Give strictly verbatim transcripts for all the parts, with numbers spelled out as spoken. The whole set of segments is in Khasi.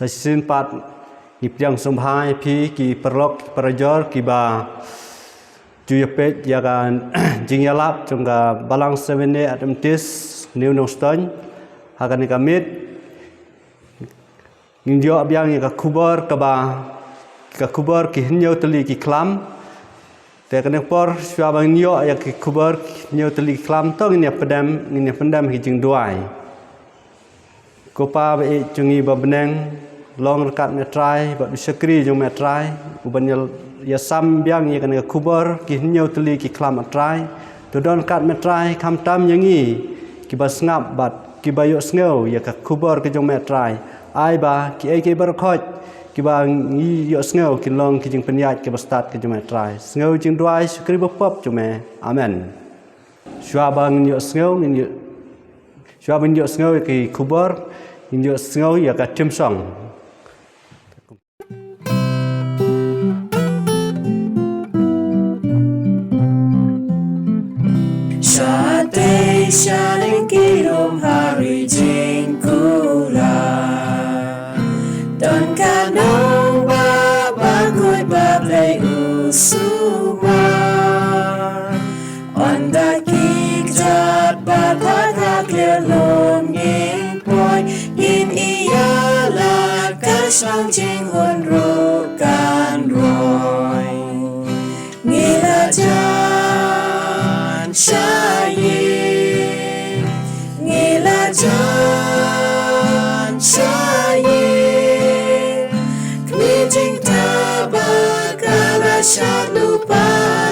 Sa shisien pat ngi pdiang sngewbha ïa phi ki paralok ki parajor kiba ju ïa peit ïa ka jingïalap jong ka Balang Seventh Day Adventist New Nongstoiñ ha kane ka miet. Ngin ïoh biang ïa ka khubor kaba, ka khubor ki hynñiew tylli ki khlam. Te kane ka por shuwa ba ngin ïoh ïa ka khubor ki hynñiew tylli ki khlam, to ngin ïa pyndem, ngin ïa pyndem ha ki jingduwai. Ko Pa ba ïeit jong ngi ba bneng, long ryngkat me Trai bad u shakri jong me Trai, u ban ïa, ïasam biang ïa kane ka khubor ki hynñiew tylli ki khlam A Trai. To don ryngkat me Trai, khamtam ïa ngi kiba sngap bad kiba ïohsngew ïa ka khubor ka jong me Trai. Ai ba kiei kiei baroh khoit kiba ngi ïohsngew kin long ki jingpynïaid kiba stad ka jong me Trai. Sngew jingduwai shakri bapop jong me. Amen. Shuwa ba ngin ïohsngew, ngin ïoh, shuwa ba ngin ïohsngew ïa ki khubor, ngin ïohsngew ïa ka theme song. Shatei shaneng ki lum ha ri jingkular, don ka nongbah bakhuid ba Blei u sumar. Ynda ki kjat bad ha ka kliar lum ngin poi, ngin ïalap ka shong jinghun ruh kan roi. Ngi la jan sha ïing, ngi la jan sha ïing. Kmie jingtbak ka la shad lypa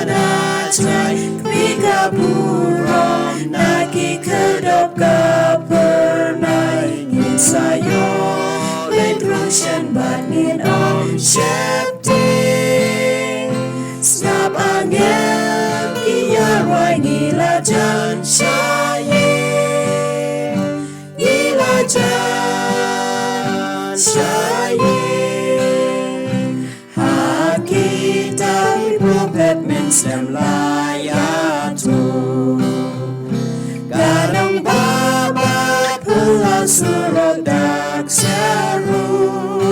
na jngai, kmie ka burom na ki khyrdop ka phyrnai. Ngin sa ïoh leit rung shen bad ngin ym sheptieng. Sngap angel ki ïarwai, ngi la jan sha ïing, ngi la jan sha ïing. Ha kitab ki prophet mynsiem la ïathuh, ka nongbah ba phylla surok dak sharud.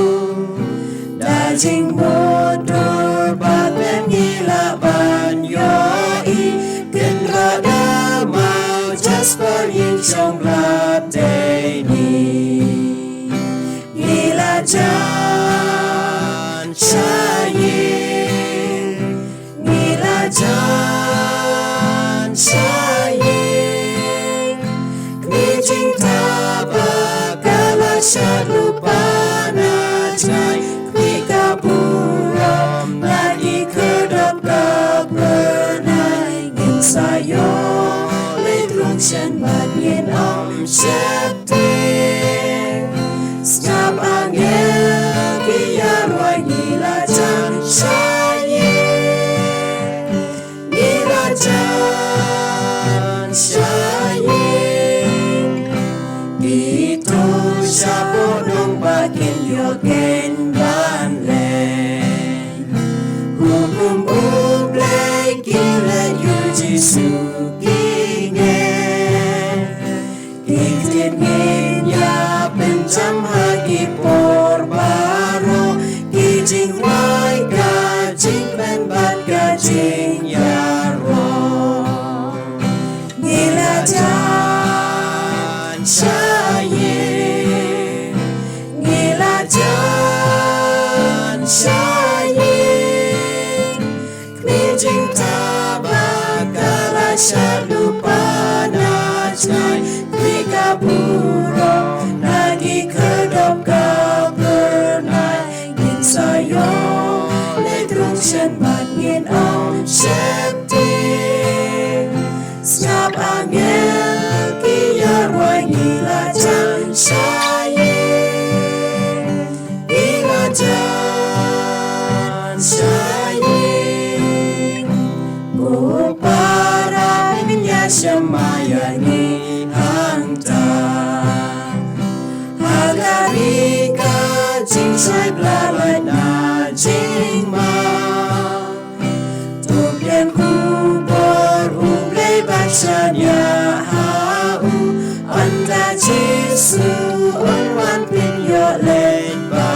Da jingmutdur ba pep ngi lah ban ïohi, kynrad da maw jasper, ïing shong blad dei ni. Ngi la jan sha ïing, ngi la jan sha ïing. Kmie jingtbak ka la shad lypa na jngai, kmie ka burom na ki khyrdop ka phyrnai. Ngin sa ïoh leit rung shen bad ngin ym sheptieng. Sngap angel ki ïarwai, ngi la jan sha ïing, ngi la jan sha ïing. Ki tu shapoh nongbah kin ïoh khein ban leit. Hukum U Blei ki leit, ïa U Jisu ki ngeit. Ki ktien ngin ïa pynjam ha ki por baroh, ki jingrwai, ka jingkmen bad ka jingïaroh. Ngi la jan sha ïing, ngi la jan sha ïing. Kmie jingtbak ka la shad lypa na jngai, kmie ka burom na ki khyrdop ka phyrnai. Ngin sa ïoh leit rung shen bad ngin ym sheptieng. Sngap angel ki ïarwai, ngi la jan sha ïing, ngi la jan sha ïing. Ko Para, pynïashem ma ïa ngi hangta. Ha ka ri ka jingshai ba la lait na jingma. To pdiang khubor U Blei bad shaniah ha u. Ynda Jisu un wan, phin ïoh leit bad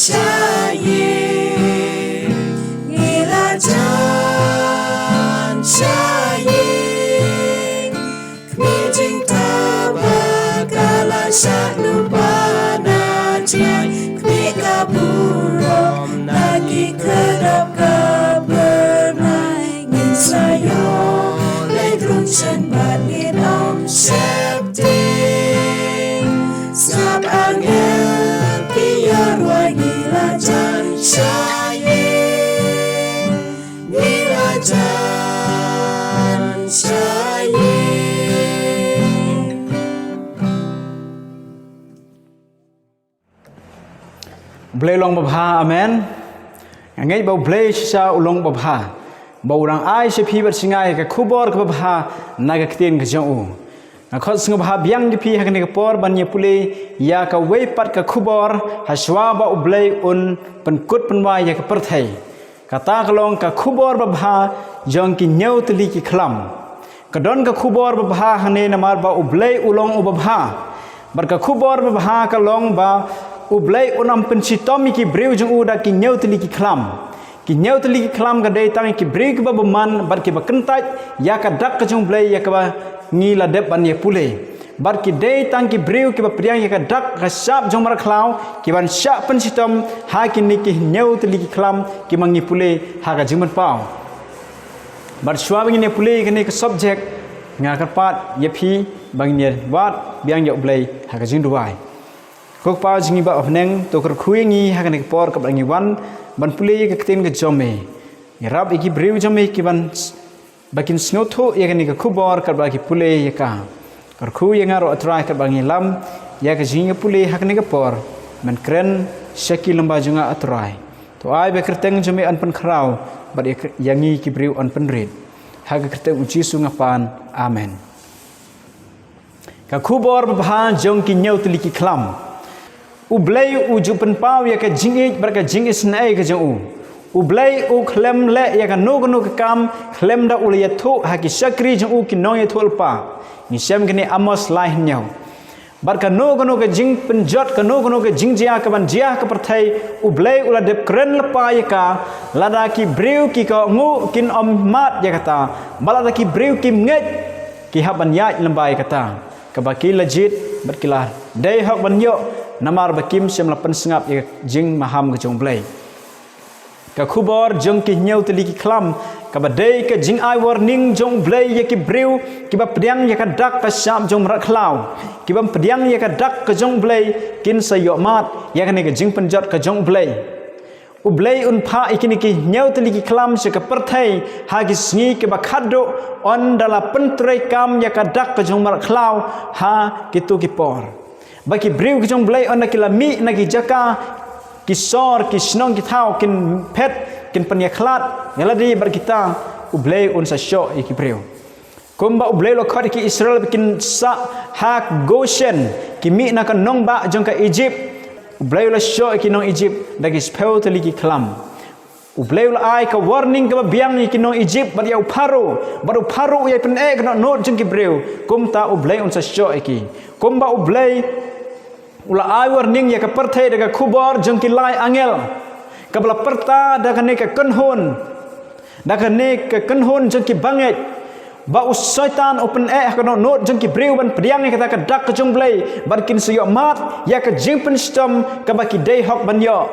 Shaïing, ngi la jan shaïing. Khmih jingtbak ka la shah lypa na jngai. Khmih ka burom na ki khyrdop ka byrnai. Ngin sa ïoh leit rung shen bad ngin ym sheptieng. Sngap angel ki ïarwai, ngi la jan shaïing. Ngi la jan shaïing. U Blei long babha, amen. Nga ngeit ba U Blei shisha u long babha, ba u dang ai sha phi bad sha nga ïa ka khubor kaba bha na ka ktien ka jong u. Nga khot sngewbha biang ïa phi ha kane ka por ban ïa pule ïa kawei pat ka khubor, ha shuwa ba U Blei un pynkut pynwai ïa ka pyrthei. Kata ka long ka khubor babha jong ki hynñiew tylli ki khlam. Ka don ka khubor babha hangne namar ba U Blei u long u babha. Bad ka khubor babha ka long ba U Blei un ym pynshitom ïa ki briew jong u da ki hynñiew tylli ki khlam. Ki hynñiew tylli ki khlam ka dei tang ïa ki briew kiba bymman bad kiba kyntait ïa ka dak ka jong U Blei ïa kaba ngi la dep ban ïa pule. Bad ki dei tang ki briew kiba pdiang ïa ka dak ka shap jong mrad khlaw, ki ban shah pynshitom ha kine ki hynñiew tylli ki khlam kiba ngi pule ha ka jingpynpaw. Bad shuwa ba ngin ïa pule ïa kane ka subject, nga kyrpad ïa phi ba ngin ïa wad biang ïa U Blei ha ka jingduwai. Ko Kpa jong ngi ba ha bneng, to kyrkhu ïa ngi ha kane ka por kaba ngi wan ban pule ïa ka ktien ka jong me. Ïarap ïa ki briew jong me ki ban s-, ba kin sngewthuh ïa kane ka khubor katba ki pule ïa ka. Kyrkhu ïa nga ruh, A Trai, katba ngi lam ïa ka jingïapule ha kane ka por. Men kren sha ki lyngba jong nga, A Trai. To ai ba ka kyrteng jong me yn pynkhraw bad ïa, ïa ngi ki briew yn pynrit. Ha ka kyrteng U Jisu nga pan. Amen. Ka khubor babha jong ki hynñiew tylli ki khlam. U Blei u ju pynpaw ïa ka jingïeit bad ka jingisynei ka jong u. U Blei u khlem leh ïa kano kano ka kam khlem da u la ïathuh ha ki shakri jong u ki nongïathuhlypa. Ngi shem kane Amos lai hynñiew. Bad kano kano ka jingpynjot, kano kano ka jingjia ka ban jia ha ka pyrthei, U Blei u la dep kren lypa ïa ka, lada ki briew ki kohnguh kin ym mad ïa kata, bad lada ki briew kim ngeit, ki hap ban ïaid lyngba ïa kata. Kaba ki la jied bad ki la dei hok ban ïoh, namar ba kim shym la pynsngap ïa ka jingmaham ka jong U Blei. Ka khubor jong ki hynñiew tylli ki khlam, kaba dei ka jingai warning jong U Blei ïa ki briew kiba pdiang ïa ka dak ka shap jong mrad khlaw. Ki bym pdiang ïa ka dak ka jong U Blei kin sa ïoh mad ïa kane ka jingpynjot ka jong U Blei. U Blei un phah ïa kine ki hynñiew tylli ki khlam sha ka pyrthei ha ki sngi kiba khatduh, ynda la pyntreikam ïa ka dak ka jong mrad khlaw ha kito ki por. Ba ki briew ki jong U Blei ynda ki la mih na ki jaka, ki sor, ki shnong ki thaw, kin phet, kin pynïakhlad ïa lade bad kita, U Blei un sa shoh ïa ki briew. Kumba U Blei u la khot ïa ki Israel ba kin sah ha Goshen, ki mih na ka nongbah jong ka Ijipt. U Blei u la shoh ïa ki nong Ijipt da ki shiphew tylli ki khlam. U Blei u la ai ka warning kaba biang ïa ki nong Ijipt bad ïa u Pharaoh, bad u Pharaoh u ïai pyneh ka dohnud jong ki briew. Kumta U Blei un sa shoh ïa ki. Kumba U Blei u la ai warning ïa ka pyrthei da ka khubor jong ki lai angel, kaba la pyrta da kane ka kynhun, da kane ka kynhun jong ki bangeit, ba u Soitan u pyneh ha ka dohnud jong ki briew ban pdiang ïa kata ka dak ka jong U Blei, bad kin sa ïoh mad ïa ka jingpynshitom kaba ki dei hok ban ïoh.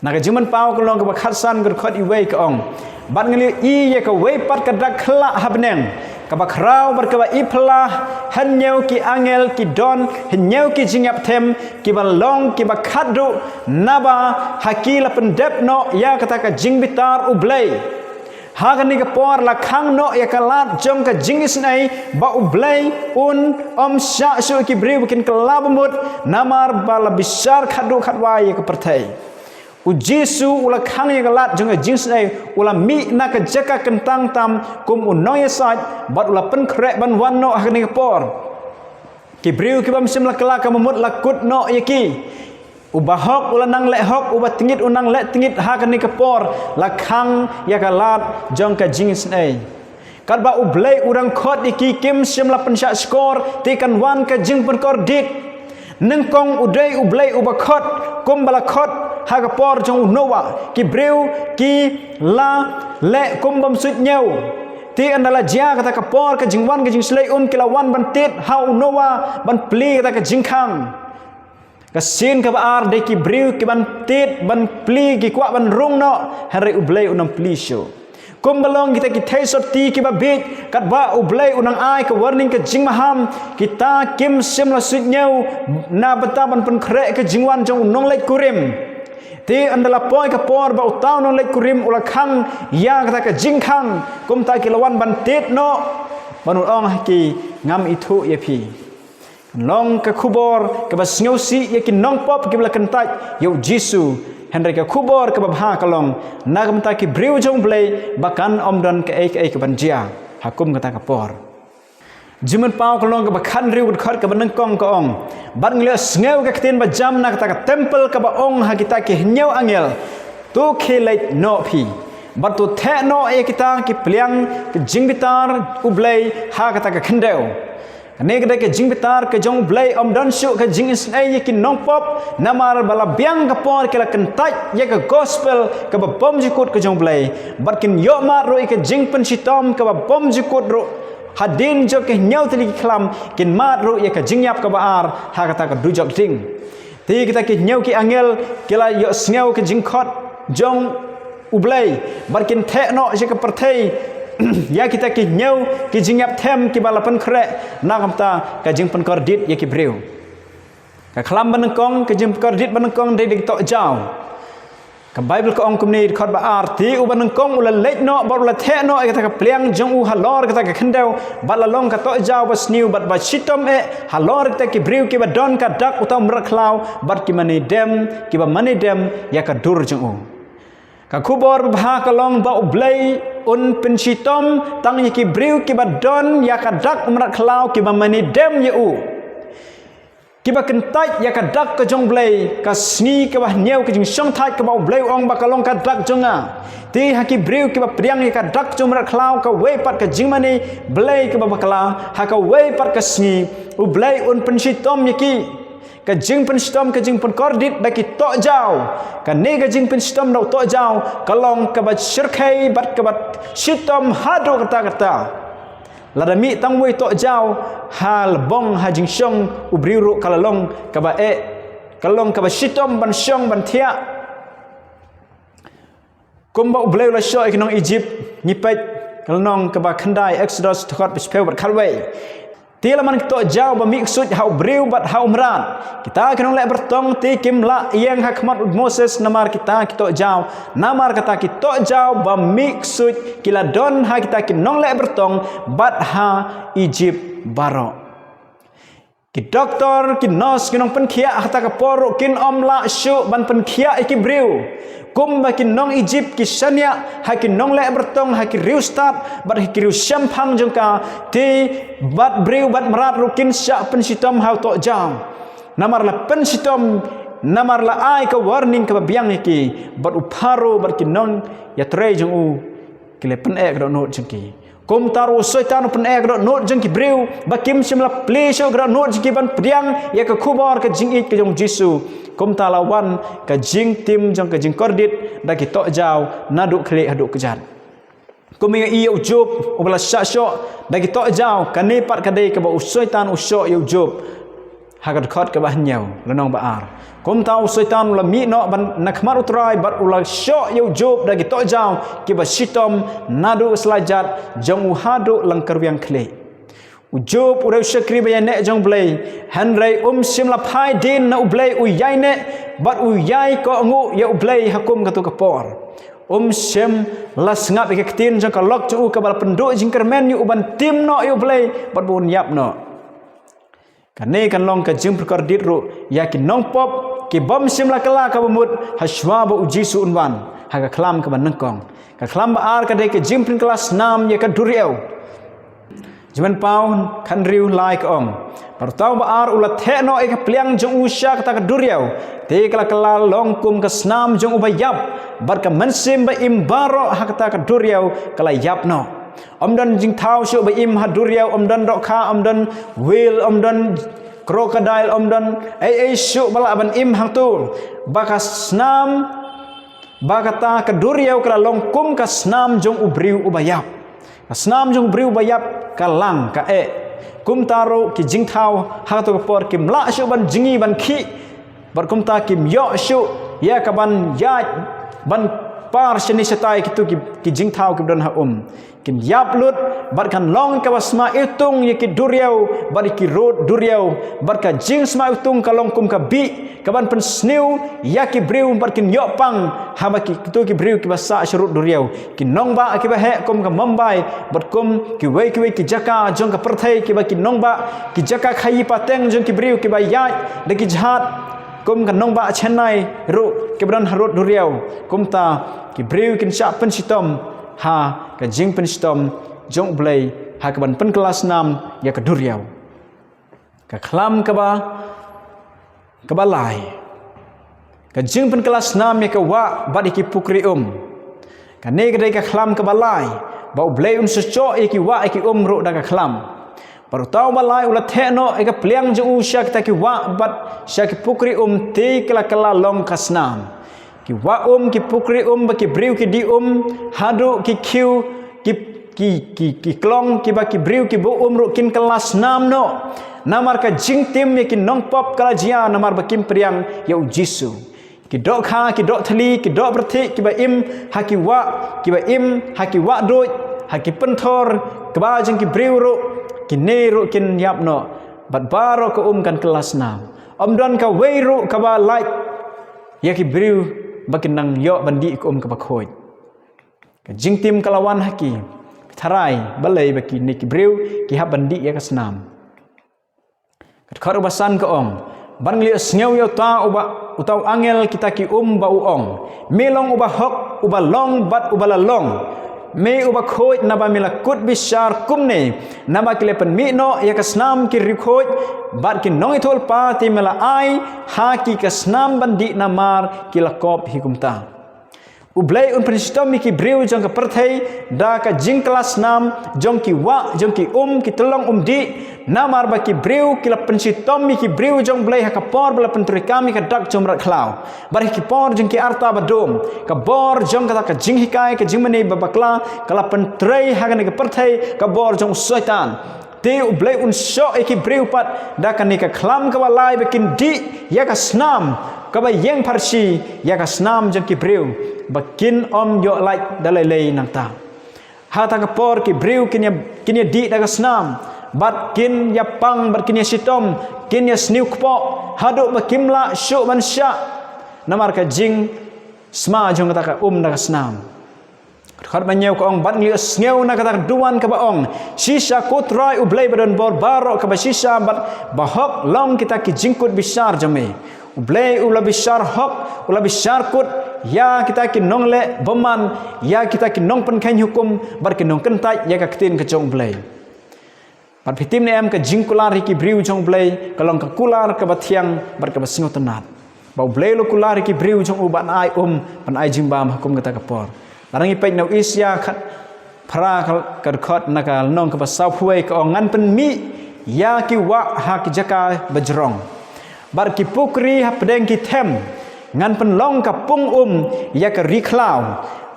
Na ka Jingpynpaw ka lynnong kaba khatsan, ka dkhot iwei ka ong: Bad nga la ïohi ïa kawei pat ka dak khyllah ha bneng, kaba khraw bad kaba iphylla hynñiew ki angel ki don hynñiew ki jingïapthem, kiba long kiba khatduh, naba ha ki la pyndep noh ïa kata ka jingbitar U Blei. Ha kane ka por la khang noh ïa ka lad jong ka jingisynei, ba U Blei un ym shah shuh ïa ki briew ba kin kylla bamut, namar ba la bishar khatduh khatwai ïa ka pyrthei. U Jisu u la khang ïa ka lad jong ka jingisynei, u la mih na ka jaka kyntang tam kum u nongïasaid, bad u la pynkhreh ban wan noh ha kane ka por. Ki briew ki bym shym la kylla ka bamut la kut noh ïa ki. Uba hok u la nang leh hok, uba tngit u nang leh tngit, ha kane ka por la khang ïa ka lad jong ka jingisynei. Katba U Blei u dang khot ïa ki, kim shym la pynshah shkor, te kan wan ka jingpynkordit. Nyngkong u dei u Blei uba khot, kumba la khot ha ka por jong u Noah. Ki briew ki la leh kum bym suidñiew. Te ynda la jia kata ka por ka jingwan ka jingshlei um, ki la wan ban tied ha u Noah ban plie kata ka jingkhang. Ka sien kaba ar dei ki briew ki ban tied ban plie, ki kwah ban rung noh, hynrei u Blei u nang plie shuh. Kumba long kita ki theisotti kiba bieit, katba u Blei u nang ai ka warning, ka jingmaham, kita kim shym la suidñiew na bynta ban pynkhreh ka jingwan jong u nongleit kurim. Te ynda la poi ka por ba uta u nongleit kurim u la khang ïa kata ka jingkhang, kumta ki la wan ban tied noh, ban ong ha ki, ngam ithuh ïa phi. Long ka khubor kaba sngewsih ïa ki nongpop kiba la kyntait ïa u Jisu. Hynrei ka khubor kaba bha ka long na ka bynta ki briew jong u Blei ba kan ym don kaei kaei kaban jia ha kum kata ka por. Jingmut paw ka long kaba khathynriew, ka dkhot kaba nyngkong ka ong, bad ngi la sngew ka ktien ba jam na kata ka templ kaba ong ha kita ki hynñiew angel, to khie leit noh phi bad to theh noh ïa kita ki pliang ka jingbitar u Blei ha kata ka khyndew. Kane ka dei ka jingbitar ka jong u Blei, ym don shuh ka jingisynei ïa ki nongpop, namar ba la biang ka por ki la kyntait ïa ka gospel kaba bymjukut ka jong u Blei. Bad kin ïoh mad ruh ïa ka jingpynshitom kaba bymjukut ruh. Hadien jong ki hynñiew tylli ki khlam kin mad ruh ïa ka jingïap kaba ar ha kata ka dujok ding. Te kita ki hynñiew ki angel ki la ïohsngew ka jingkhot jong u Blei, bad kin theh noh sha ka pyrthei ïa kita ki hynñiew ki jingïap them kiba la pynkhreh na ka bynta ka jingpynkordit ïa ki briew. Ka khlam ba nyngkong, ka jingpynkordit ba nyngkong dei da ki tohjaw. Ka Baibl ka ong kumne, dkhot ba ar, te uba nyngkong u la leit noh bad u la theh noh ïa kata ka pliang jong u halor kata ka khyndew, bad la long ka tohjaw ba sniew bad ba shitom eh halor kita ki briew kiba don ka dak uta u mrad khlaw bad ki mane dem, kiba mane dem ïa ka dur jong u. Ka khubor babha ka long ba u Blei un pynshitom tang ïa ki briew kiba don ïa ka dak u mrad khlaw, kiba mane dem ïa u. Kiba kyntait ïa ka dak ka jong u Blei, ka sngi kaba hynñiew ka jingshongthait kaba u Blei u ong ba ka long ka dak jong nga. Te ha ki briew kiba pdiang ïa ka dak jong u mrad khlaw, kawei pat ka jingmane Blei kaba bakla, ha kawei pat ka sngi u Blei un pynshitom ïa ki. Ka jingpynshitom, ka jingpynkordit da ki tohjaw. Kane ka jingpynshitom da u tohjaw ka long kaba shyrkhei bad kaba shitom haduh katta katta. Lada mih tang wei tohjaw ha lbong, ha jingshong u briew ruh ka la long kaba eh, ka long kaba shitom ban shong ban thiah. Kumba u Blei u la shoh ïa ki nong Ijipt, ngi peit ka lynnong kaba khyndai, Exodus, dkhot ba shiphew bad khatwei. Te la man ki tohjaw ba mih ksuid ha u briew bad ha u mrad. Kita ki nongleh byrtong te kim lah ïeng ha khmat u Moses namar kita ki tohjaw. Namar kata ki tohjaw ba mih ksuid ki la don ha kita ki nongleh byrtong bad ha Ijipt baroh. Ki doktor, ki nurse, ki nongpynkhiah ha kata ka por ruh kin ym lah shuh ban pynkhiah ïa ki briew. Kumba ki nong Ijipt ki shaniah ha ki nongleh byrtong, ha ki riewstad bad ha ki riewshemphang jong ka, te bad briew bad mrad ruh kin shah pynshitom ha u tohjaw. Namar la pynshitom, namar la ai ka warning kaba biang ïa ki, bad u Pharaoh bad ki nongïatrei jong u ki la pyneh ka dohnud jong ki. Kumta ruh u Soitan u pyneh ka dohnud jong ki briew ba kim shym la plie shuh ka dohnud jong ki ban pdiang ïa ka khubor ka jingïeit ka jong u Jisu. Kumta la wan ka jingtim jong ka jingkordit da ki tohjaw naduh khlieh haduh kjat. Kum ïa u Job uba la shah shoh da ki tohjaw, kane pat ka dei kaba u Soitan u shoh ïa u Job. Ha ka dkhot kaba hynñiew, lynnong ba ar. Kumta u Soitan u la mih noh ban na khmat u Trai bad u la shoh ïa u Job da ki tohjaw kiba shitom naduh ka slajat jong u haduh lang kyrwiang khlieh. U Job u dei u shakri ba ïaineh jong u Blei, hynrei um shym la phai dien na u Blei, u ïaineh bad u ïai kohnguh ïa u Blei ha kum kato ka por. Um shym la sngap ïa ka ktien jong ka lok jong u kaba la pynduh jingkyrmen ïa u ban tim noh ïa u Blei bad ba un ïap noh. Kane kan long ka jingpynkordit ruh ïa ki nongpop ki bym shym la kylla kaba mut hashwa ba u Jisu un wan, ha ka khlam kaba nyngkong. Ka khlam ba ar ka dei ka jingpynkylla snam ïa ka duriaw. Jingmut paw khathynriew lai ka ong, bad uta uba ar u la theh noh ïa ka pliang jong u sha kata ka duriaw. Te ka la kylla long kum ka snam jong uba ïap, bad ka mynsiem ba im baroh ha kata ka duriaw ka la ïap noh. Ym don jingthaw shuh ba im ha duriaw, ym don dohkha, ym don whale, ym don Crocodile ym don ei ei shuh ba lah ban im hangto. Ba ka snam, ba kata ka duriaw ka la long kum ka snam jong u briew uba ïap. Ka snam jong u briew uba ïap ka lang, ka eh. Kumta ruh ki jingthaw ha kato ka por kim lah shuh ban jngi ban khih. Bad kumta kim ïoh shuh ïa ka ban ïaid ban par shane shatai kito ki, ki jingthaw kiba don ha um. Kin ïap lut, bad kan long kaba sma iwtung ïa ki duriaw, bad ïa ki rud duriaw, bad ka jingsma iwtung ka long kum ka bih, ka ban pynsniew ïa ki briew, bad kin ïoh pang, haba ki, kito ki briew kiba sah sha rud duriaw. Ki nongbah kiba heh kum ka Mumbai, bad kum kiwei kiwei ki jaka jong ka pyrthei kiba ki nongbah, ki jaka khaïi pateng jong ki briew kiba ïaid da ki jhad, kum ka nongbah Chennai ruh kiba don ha rud duriaw. Kumta ki briew kin shah pynshitom ha ka jingpynshitom jong U Blei ha ka ban pynkylla snam ïa ka duriaw. Ka khlam kaba, kaba lai. Ka jingpynkylla snam ïa ka wah bad ïa ki pukri um. Kane ka dei ka khlam kaba lai, ba U Blei un sa shoh ïa ki wah ïa ki um ruh da ka khlam. Bad uta uba lai u la theh noh ïa ka pliang jong u sha kita ki wah bad sha ki pukri um, te ka la kylla long ka snam. Ki wah um, ki pukri um, bad ki briew ki dih um, haduh ki khiew, ki, ki, ki, ki klong, kiba ki briew ki buh um ruh kin kylla snam noh. Namar ka jingtim ïa ki nongpop ka la jia namar ba kim pdiang ïa U Jisu. Ki dohkha, ki dohtylli, ki dohpyrthei, kiba im ha ki wah, kiba im ha ki wah duid, ha ki pynthor kba jong ki briew ruh, kine ruh kin ïap noh, bad baroh ka um kan kylla snam. Ym don kawei ruh kaba lait ïa ki briew ba kin nang ïoh ban dih ka um kaba khuid. Ka jingtim ka la wan ha ki, ka tharai balei ba kine ki briew ki hap ban dih ïa ka snam. Ka dkhot uba san ka ong, bad ngi la ïohsngew ïa uta uba, uta u angel kita ki um ba u ong, Me long uba hok, uba long bad uba la long, me uba khuid, naba me la kut bishar kumne, naba ki la pynmih noh ïa ka snam ki riewkhuid bad ki nongïathuhlypa, te me la ai ha ki ka snam ban dih namar ki la kop hi kumta. U Blei un pynshitom ïa ki briew jong ka pyrthei da ka jingkylla snam jong ki wah, jong ki um, ki tyllong umdih, namar ba ki briew ki la pynshitom ïa ki briew jong U Blei ha ka por ba la pyntreikam ïa ka dak jong u mrad khlaw. Bad ha ki por jong ki arta ba dum, ka bor jong kata ka jinghikai, ka jingmane ba bakla, ka la pyntrei ha kane ka pyrthei, ka bor jong u Soitan. Te U Blei un shoh ïa ki briew pat da kane ka khlam kaba lai ba kin dih ïa ka snam kaba ïeng pharshi ïa ka snam jong ki briew, ba kin ym ïoh lait da lei lei nangta. Ha kata ka por ki briew kin ïa, kin ïa dih da ka snam, bad kin ïa pang, bad kin ïa shitom, kin ïa sniew kpoh, haduh ba kim lah shuh ban shah namar ka jingsma jong kata ka um da ka snam. Ka dkhot ba hynñiew ka ong, bad ngi la ïohsngew na kata ka duwan kaba ong, Shisha ko Trai U Blei ba don bor baroh, kaba shisha bad ba hok long kita ki jingkut bishar jong me. U Blei u la bishar hok, u la bishar kut ïa kita ki nongleh bymman, ïa kita ki nongpynkheiñ hukum bad ki nongkyntait ïa ka ktien ka jong U Blei. Bad phi tip ne em, ka jingkular ïa ki briew jong U Blei ka long ka kular kaba thiang bad kaba sngewtynnat. Ba U Blei u la kular ïa ki briew jong u ban ai um, ban ai jingbam ha kum kata ka por. Lada ngi peit na u Isaïah khatphra ka, ka dkhot na ka lynnong kaba sawphew wei ka ong, ngan pynmih ïa ki wah ha ki jaka bajrong, bad ki pukri hapdeng ki them. Ngan pynlong ka pung um ïa ka ri khlaw,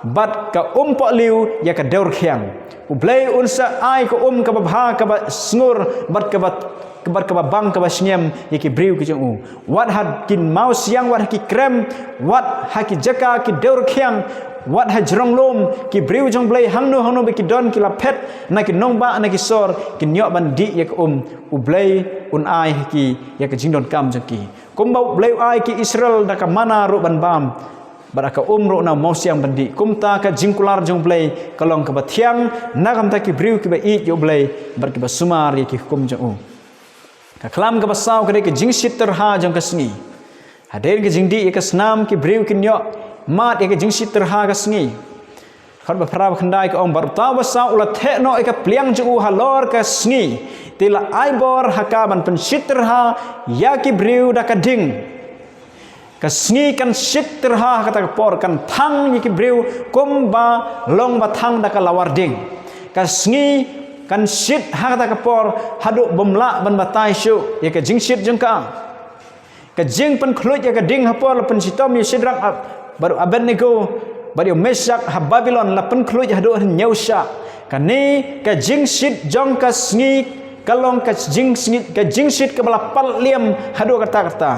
bad ka um pohliew ïa ka dewrkhiang. U Blei un sa ai ka um kaba bha, kaba sngur, bad kaba, bad kaba bang, kaba sngem ïa ki briew ki jong u. Wat ha ki mawsiang, wat ha ki krem, wat ha ki jaka ki dewrkhiang, wat ha jrong lum, ki briew jong U Blei hangno hangno ba ki don ki la phet na ki nongbah, na ki sor, kin ïoh ban dih ïa ka um. U Blei un ai ha ki ïa ka jingdonkam jong ki. Kumba U Blei u ai ki Israel da ka manna ruh ban bam, bad da ka um ruh na u mawsiang ban dih, kumta ka jingkular jong U Blei ka long kaba thiang na ka bynta ki briew kiba ïeit ïa U Blei bad kiba sumar ïa ki hukum jong u. Ka khlam kaba saw ka dei ka jingshit tyrha jong ka sngi. Hadien ka jingdih ïa ka snam ki briew kin ïoh mad ïa ka jingshit tyrha ka sngi. Dkhot ba phra, ba khyndai ka ong, bad uta uba saw u la theh noh ïa ka pliang jong u halor ka sngi, te la ai bor ha ka ban pynshit tyrha ïa ki briew da ka ding. Ka sngi kan shit tyrha ha kata ka por, kan thang ïa ki briew kumba long ba thang da ka lawar ding. Ka sngi kan shit ha kata ka por, haduh bym lah ban batai shuh ïa ka jingshit jong ka. Ka jingpynkhluit ïa ka ding ha por la pynshitom ïa u Shadrak, Ab-, bad u Abednego, bad ïa u Meshak ha Babilon la pynkhluit haduh hynñiew shah. Kane ka jingshit jong ka sngi ka long ka jingsngi, ka jingshit kaba la pal liam haduh katta katta.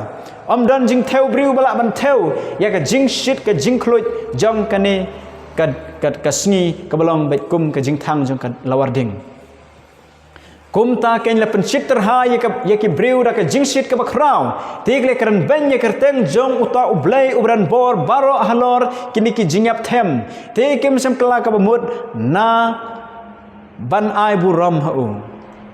Ym don jingthew briew ba lah ban thew ïa ka jingshit, ka jingkhluit jong kane ka, ka, ka sngi kaba long bad kum ka jingthang jong ka lawar ding. Kumta kein la pynshit tyrha ïa ka, ïa ki briew da ka jingshit kaba khraw. Te ki la kren beiñ ïa ka kyrteng jong uta U Blei uba don bor baroh halor kine ki jingïap them. Te kim shym kylla kaba mut na ban ai burom ha u.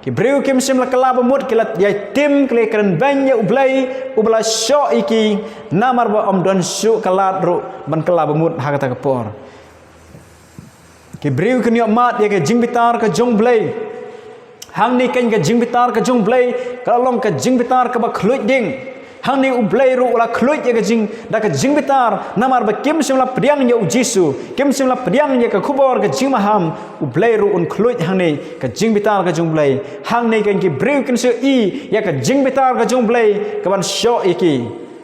Ki briew kim shym la kylla ba mut, ki la ïai tim, ki la kren beiñ ïa U Blei uba la shoh ïa ki, namar ba ym don shuh ka lad ruh ban kylla ba mut ha kata ka por. Ki briew kin ïoh mad ïa ka jingbitar ka jong U Blei. Hangne kein ka jingbitar ka jong U Blei ka la long ka jingbitar kaba khluit ding. Hangne U Blei ruh u la khluit ïa ka jing, da ka jingbitar, namar ba kim shym la pdiang ïa U Jisu, kim shym la pdiang ïa ka khubor ka jingmaham, U Blei ruh un khluit hangne ka jingbitar ka jong U Blei. Hangne kein ki briew kin shu i ïa ka jingbitar ka jong U Blei kaban shoh ïa ki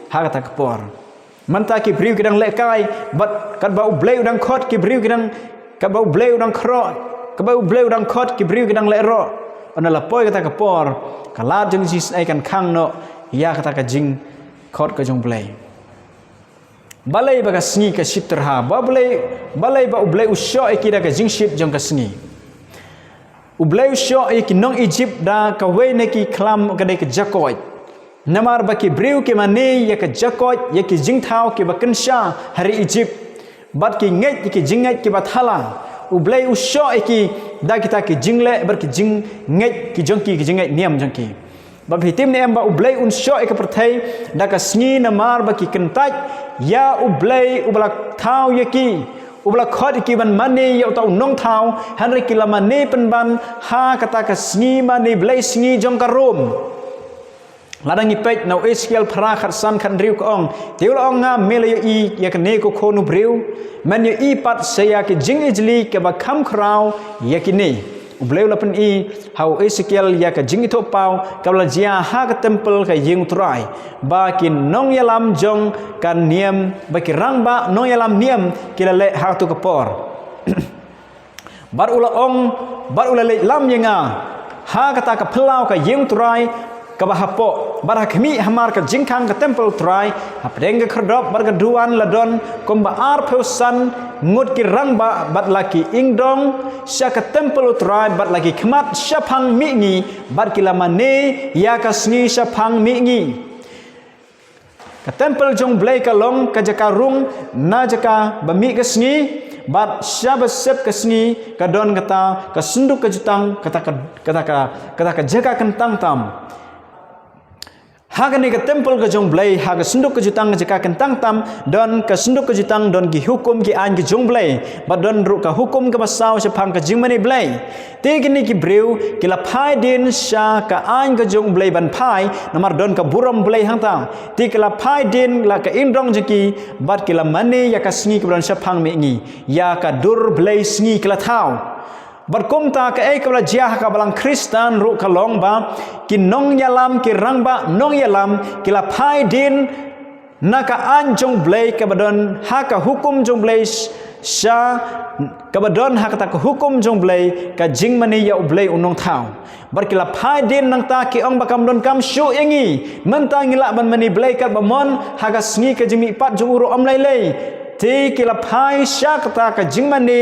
ha kata ka por. Mynta ki briew ki dang lehkai, bad katba U Blei u dang khot ki briew ki dang, katba U Blei u dang khroh, katba U Blei u dang khot ki briew ki dang lehroh. Ynda la poi kata ka por, ka lad jong ka jingisynei kan khang noh ïa kata ka jingkhot ka jong U Blei. Balei ba ka sngi ka shit tyrha, ba Blei, balei ba U Blei u shoh ïa ki da ka jingshit jong ka sngi. U Blei u shoh ïa ki nong Ijipt da kawei na ki khlam ka dei ka jakoit. Namar ba ki briew ki mane ïa ka jakoit, ïa ki jingthaw kiba kynsha ha ri Ijipt, bad ki ngeit ïa ki jingngeit kiba thala. U Blei u shoh ïa ki da kita ki jingleh bad ki jingngeit ki jong ki, ki jingngeit niam jong ki. Ba phi tip ne em ba U Blei un shoh ïa ka pyrthei da ka sngi namar ba ki kyntait ïa U Blei uba la thaw ïa ki, uba la khot ïa ki ban mane ïa uta u nongthaw, hynrei ki la mane pynban ha kata ka sngi mane blei sngi jong ka Rom. Lada ngi peit na u Esekiel phra khatsan khathynriew ka ong, te u la ong, nga me la ïohi ïa kane ko khun u briew, men ïohi pat sa ïa ki jingijli kiba kham khraw ïa kine. U Blei u la pyni ha u Esekiel ïa ka jingithuhpaw kaba la jia ha ka templ ka ïing U Trai, ba ki nongïalam jong ka niam, ba ki rangbah nongïalam niam ki la leh ha katu ka por. Bad u la ong, bad u la leit lam ïa nga ha kata ka phyllaw ka ïing U Trai kaba hapoh, bad ha khmih hamar ka jingkhang ka templ U Trai, hapdeng ka khyrdop bad ka duwan la don kumba arphew san ngut ki rangbah, bad la ki ingdong sha ka templ U Trai, bad la ki khmat shaphang mihngi, bad ki la mane ïa ka sngi shaphang mihngi. Ka templ jong U Blei ka long ka jaka rung na jaka ba mih ka sngi, bad sha ba sep ka sngi ka don kata ka synduk ka jutang, kata ka, kata ka, kata ka jaka kyntang tam. Ha kane ka templ ka jong U Blei, ha ka synduk ka jutang ka jaka kyntang tam, don ka synduk ka jutang, don ki hukum ki aiñ ka jong U Blei, bad don ruh ka hukum kaba saw shaphang ka jingmane Blei. Te kine ki briew ki la phai dien sha ka aiñ ka jong U Blei ban phai, namar don ka burom Blei hangta. Te ki la phai dien la ka ingdong jong ki, bad ki la mane ïa ka sngi kaba don shaphang mihngi, ïa ka dur blei sngi ki la thaw. Bad kumta kaei kaba la jia ha ka balang Khristan ruh ka long ba ki nongïalam, ki rangbah nongïalam ki la phai dien na ka aiñ jong U Blei kaba don ha ka hukum jong U Blei, sh-, sha kaba don ha kata ka hukum jong U Blei, ka jingmane ïa U Blei U Nongthaw. Bad ki la phai dien nangta, ki ong ba kam donkam shuh ïa ngi. Mynta ngi lah ban mane Blei katba mon ha ka sngi, ka jingmihpat jong u ruh ym lei lei. Te ki la phai sha kata ka jingmane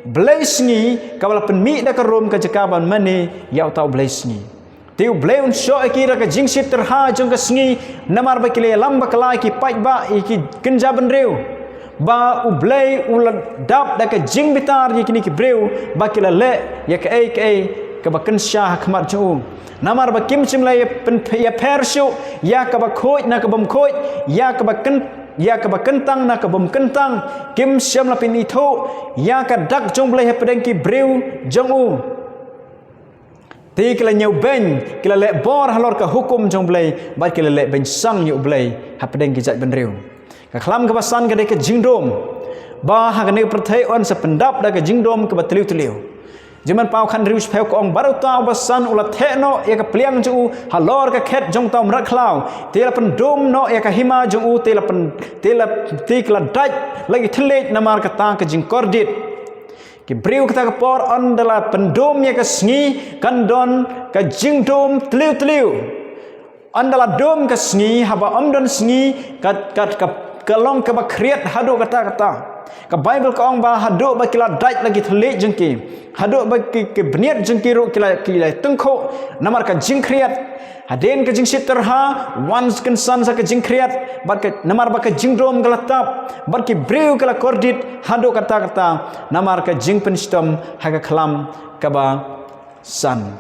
blei sngi kaba la pynmih da ka Rom, ka jaka ban mane ïa uta u blei sngi. Te U Blei un shoh ïa ki da ka jingshit tyrha jong ka sngi, namar ba ki la ïalam bakla ïa ki paidbah, ïa ki kynja bynriew. Ba U Blei u la dap da ka jingbitar ïa kine ki briew ba ki la leh ïa kaei kaei kaba kynsha ha khmat jong u. Namar ba kim shym la ïa pyn-, ïapher shuh ïa kaba khuid na ka bym khuid, ïa kaba kyn-, ïa kaba kyntang na ka bym kyntang. Kim shym la pynithuh ïa ka dak jong U Blei hapdeng ki briew jong u. Te ki la ñiewbeiñ, ki la leh bor halor ka hukum jong U Blei, bad ki la leh beiñ sang ïa U Blei hapdeng ki jaitbynriew. Ka khlam kaba san ka dei ka jingdum. Ba ha kane ka pyrthei yn sa pyndap da ka jingdum kaba tliw tliw. Jingmynpaw khathynriew shiphew ka ong, bad uta uba san u la theh noh ïa ka pliang jong u halor ka khet jong uta u mrad khlaw. Te la pyndum noh ïa ka hima jong u, te la pyn, te la, te ki la dait la ki thylliej namar kata ka jingkordit. Ki briew kata ka por ynda la pyndum ïa ka sngi kan don ka jingdum tliw tliw. Ynda la dum ka sngi, haba ym don sngi, ka, ka, ka, ka long kaba khriat haduh katta katta. Ka Baibl ka ong ba haduh ba ki la dait la ki thylliej jong ki, haduh ba ki, ki bniat jong ki ruh ki la, ki la tyngkhuh namar ka jingkhriat. Hadien ka jingshit tyrha, wan kynsan sa ka jingkhriat, bad ka, namar ba ka jingdum ka la tap, bad ki briew ki la kordit haduh katta katta namar ka jingpynshitom ha ka khlam kaba san.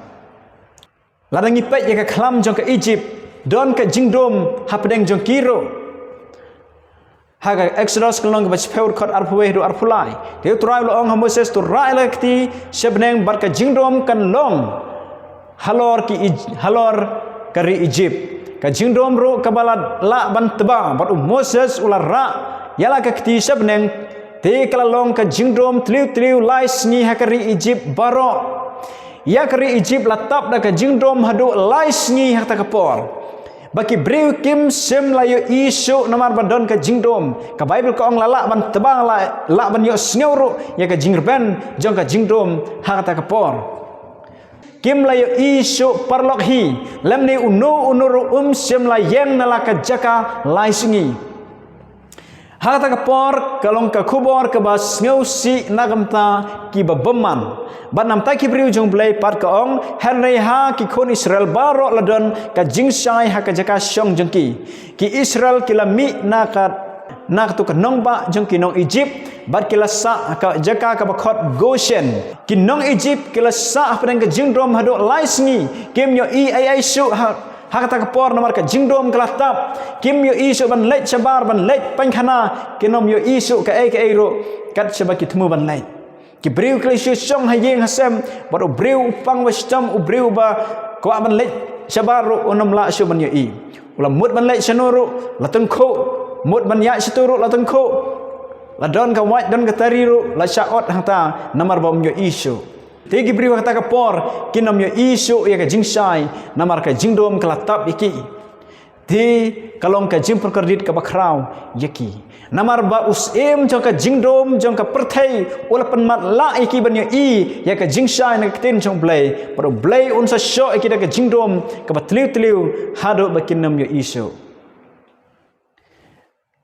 Lada ngi peit ïa ka khlam jong ka Ijipt, don ka jingdum hapdeng jong ki ruh. Ha ka Exodus ka lynnong kaba shiphew, dkhot arphew wei haduh arphew lai. Te U Trai u la ong ha Moses, to rah ïa la ka kti sha bneng bad ka jingdum kan long halor ki Ij-, halor ka ri Ijipt. Ka jingdum ruh kaba la lah ban tba, bad u Moses u la rah ïa la ka kti sha bneng, te ka la long ka jingdum tliw tliw lai sngi ha ka ri Ijipt baroh. Ïa ka ri Ijipt la tap da ka jingdum haduh lai sngi ha kata ka por. Ba ki briew kim shym la ïohi shuh namar ba don ka jingdum. Ka Baibl ka ong la lah ban tba, la lah ban ïohsngew ruh ïa ka jingrben jong ka jingdum ha kata ka por. Kim la ïohi shuh paralok hi, lymne uno uno ruh um shym la ïeng na la ka jaka lai sngi. Ha kata ka por ka long ka khubor kaba sngewsih na ka bynta kiba bymman. Bad na ka bynta ki briew jong U Blei pat ka ong, hynrei ha ki khun Israel baroh la don ka jingshai ha ka jaka shong jong ki. Ki Israel ki la mih na ka, na katu ka nongbah jong ki nong Ijipt, bad ki la sah ha ka jaka kaba khot Goshen. Ki nong Ijipt ki la sah hapdeng ka jingdum haduh lai sngi, kim ïohi ei ei shuh ha, ha kata ka por namar ka jingdum ka la tap. Kim ïohi shuh ban leit shabar, ban leit pynkhana, kim ïohi shuh kaei kaei ruh kat shaba ki thmu ban leit. Ki briew ki la shu shong ha ïing ha sem, bad u briew u pang ba shitom, u briew ba kwah ban leit shabar ruh um nym lah shuh ban ïohi. U la mut ban leit shano ruh la tyngkhuh, mut ban ïaid shato ruh la tyngkhuh. La don ka wait don ka tari ruh la shah ot hangta namar ba um ïohi shuh. Te ki briew ha kata ka por kin ym ïohi shuh ïa ka jingshai namar ka jingdum ka la tap ïa ki. Te ka long ka jingpynkordit kaba khraw ïa ki. Namar ba u Syiem jong ka jingdum jong ka pyrthei u la pynmat lah ïa ki ban ïohi ïa ka jingshai na ka ktien jong U Blei. Bad U Blei un sa shoh ïa ki da ka jingdum kaba tliw tliw haduh ba kin ym ïohi shuh.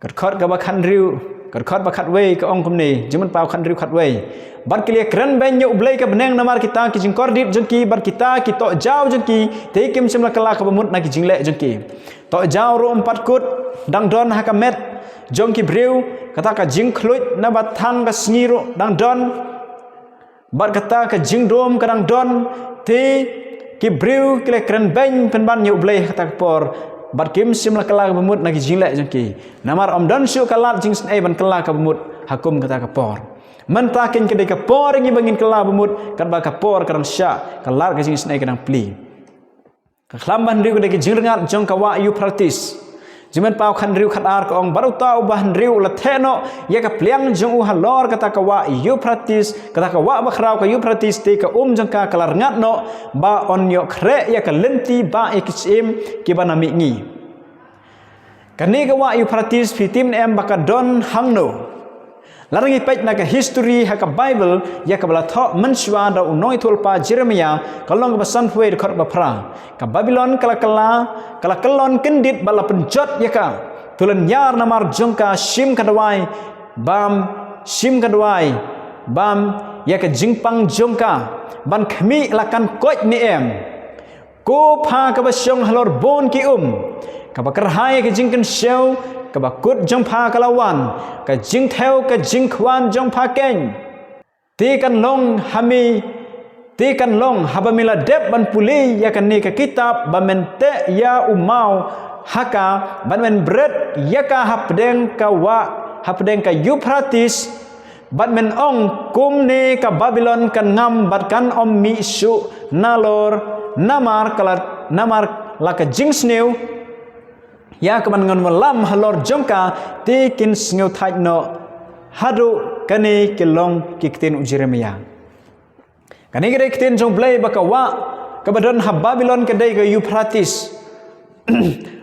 Ka dkhot kaba khathynriew, ka dkhot ba khatwei ka ong kumne, Jingmynpaw khathynriew khatwei. Bad ki la ïakren beiñ ïa U Blei ka bneng namar kita ki jingkordit jong ki, bad kita ki tohjaw jong ki, te kim shym la kylla kaba mut na ki jingleh jong ki. Tohjaw ruh um pat kut dang don ha ka met jong ki briew, kata ka jingkhluit na ba thang ka sngi ruh dang don. Bad kata ka jingdum ka dang don, te ki briew ki la ïakren beiñ pynban ïa U Blei ha kata ka por. Bad kim shym la kylla kaba mut na ki jingleh jong ki. Namar ym don shuh ka lad jingisynei ban kylla kaba mut ha kum kata ka por. Mynta keiñ ka dei ka por ïa ngi ba ngin kylla ba mut, katba ka por ka dang shah, ka lad ka jingisynei ka dang plie. Ka khlam ba hynriew ka dei ka jingrngat jong ka wah Euphrates. Jingmynpaw khathynriew khatar ka ong, bad uta uba hynriew u la theh noh ïa ka pliang jong u halor kata ka wah Euphrates, kata ka wah bakhraw ka Euphrates, te ka um jong ka ka la rngat noh, ba un ïoh khreh ïa ka lynti bah ïa ki syiem kiba na mihngi. Kane ka wah Euphrates phi tip ne em ba ka don hangno? Lada ngi peit na ka history ha ka Baibl, ïa kaba la thoh mynshuwa da u nongïathuhlypa Jeremiah, ka lynnong kaba sanphew wei dkhot ba phra. Ka Babilon ka la kylla, ka la kyllon kyndit bad la pynjot ïa ka. To lynñiar namar jong ka, shim ka dawai bam, shim ka dawai bam ïa ka jingpang jong ka, ban khmih la kan koit ne em. Ko pha kaba shong halor bun ki um, kaba kyrhai ka jingkynshew, kaba kut jong pha ka la wan, ka jingthew ka jingkhwan jong pha keiñ. Te kan long ha me, te kan long haba me la dep ban pule ïa kane ka kitab, ba men teh ïa u maw ha ka, bad men bret ïa ka hapdeng ka wah, hapdeng ka Euphrates, bad men ong, kumne ka Babilon kan ngam bad kan ym mih shuh nalor, namar ka la, namar la ka jingsniew ïa ka ban ngan wallam halor jong ka, te kin sngewthait noh. Haduh kane ki long ki ktien u Jeremiah. Kane ka dei ka ktien jong U Blei ba ka wah kaba don ha Babilon ka dei ka Euphrates.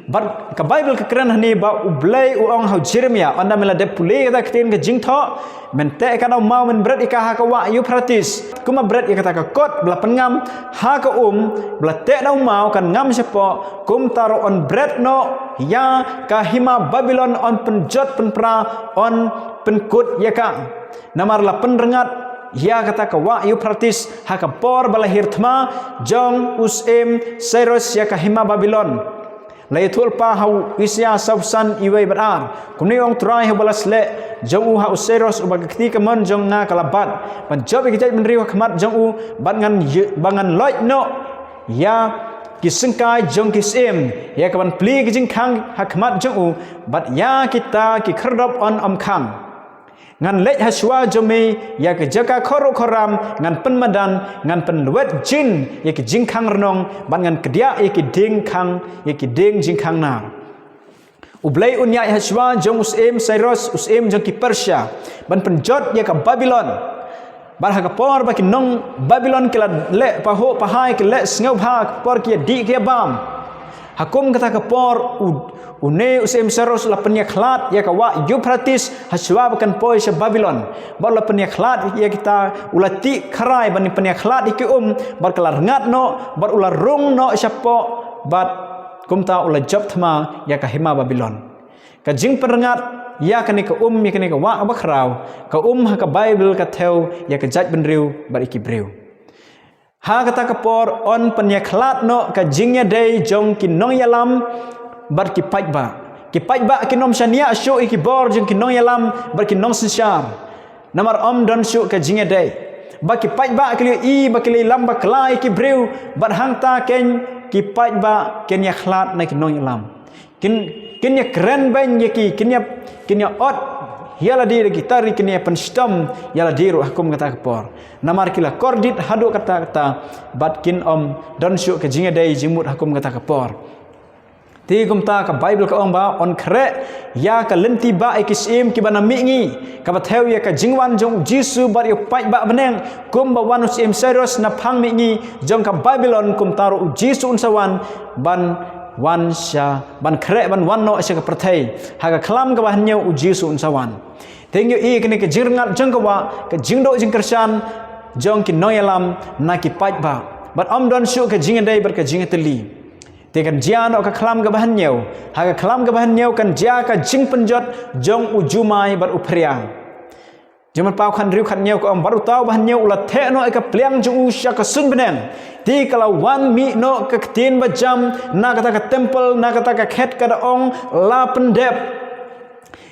Bad ka Baibl ka kren hangne ba U Blei u ong ha u Jeremiah, ynda me la dep pule kata ka ktien ka jingthoh, men teh ïa ka da u maw, men bret ïa ka ha ka wah Euphrates. Kumba bret ïa kata ka kot ba la pynngam ha ka um, ba la teh da u maw, kan ngam shapoh, kumta ruh yn bret noh ïa ka hima Babilon, yn pynjot pynpra, yn pynkut ïa ka. Namar la pynrngat ïa kata ka wah Euphrates ha ka por ba la hiar thma jong u syiem Cyrus ïa ka hima Babilon. La ïathuh lypa ha u Isaïah sawphew san, wei bad ar. Kumne u ong U Trai, haba la sleh jong u ha u Cyrus, uba ka kti kamon jong nga ka la bat, ban jop ïa ki jaitbynriew ha khmat jong u, bad ngan ï-, ba ngan loit noh ïa ki syngkai jong ki syiem, ïa kaban plie ki jingkhang ha khmat jong u, bad ïa kita ki khyrdop yn ym khang. Ngan leit ha shuwa jong me ïa ka jaka khor ruh khor ram, ngan pynmadan, ngan pynlwet jin ïa ki jingkhang rnong, bad ngan kdiah ïa ki dieng khang, ïa ki dieng jingkhang nar. U Blei un ïaid ha shuwa jong u syiem Cyrus, u syiem jong ki Persia, ban pynjot ïa ka Babilon. Bad ha ka por ba ki nong Babilon ki la leh pahuh pahai, ki leh sngewbha, ha ka por ki ïa dih ki ïa bam, ha kum kata ka por u, une u syiem Cyrus u la pynïakhlad ïa ka wah Euphrates ha shuwa ba kan poi sha Babilon. Bad u la pynïakhlad ïa kita, u la tih kharai ban pynïakhlad ïa ki um, bad ka la rngat noh, bad u la rung noh shapoh, bad kumta u la jop thma ïa ka hima Babilon. Ka jingpynrngat ïa kane ka um, ïa kane ka wah kaba khraw, ka um ha ka Baibl ka thew ïa ka jaitbynriew bad ïa ki briew. Ha kata ka por yn pynïakhlad noh ka jingïadei jong ki nongïalam bad ki paidbah. Ki paidbah kin ym shaniah shuh ïa ki bor jong ki nongïalam bad ki nongsynshar. Namar ym don shuh ka jingïadei. Ba ki paidbah ki la ïohi ba ki la ïalam bakla ïa ki briew, bad hangta kein ki paidbah kin ïakhlad na ki nongïalam. Kin, kin ïakren beiñ ïa ki, kin ïa, kin ïa ot ïa lade da ki tari, kin ïa pynshitom ïa lade ruh ha kum kata ka por. Namar ki la kordit haduh katta katta, bad kin ym don shuh ka jingïadei jingmut ha kum kata ka por. Te kumta ka Baibl ka ong ba yn khreh ïa ka lynti bah ïa ki syiem kiba na mihngi, kaba thew ïa ka jingwan jong u Jisu bad ïa u paidbah bneng, kumba wan u syiem Cyrus na phang mihngi jong ka Babilon, kumta ruh u Jisu un sa wan ban wan sha, ban khreh ban wan noh sha ka pyrthei. Ha ka khlam kaba hynñiew u Jisu un sa wan. Te ngi ïohi kane ka jingrngat jong ka wah, ka jingduh jingkyrshan jong ki nongïalam na ki paidbah, bad ym don shuh ka jingïadei bad ka jingïatylli. Te kan jia noh ka khlam kaba hynñiew. Ha ka khlam kaba hynñiew kan jia ka jingpynjot jong u jumai bad u phria. Jingmut paw khathynriew khathynñiew ka ong, bad uta uba hynñiew u la theh noh ïa ka pliang jong u sha ka suiñ bneng. Te ka la wan mih noh ka ktien bajam na kata ka templ, na kata ka khet, ka da ong, la pyndep.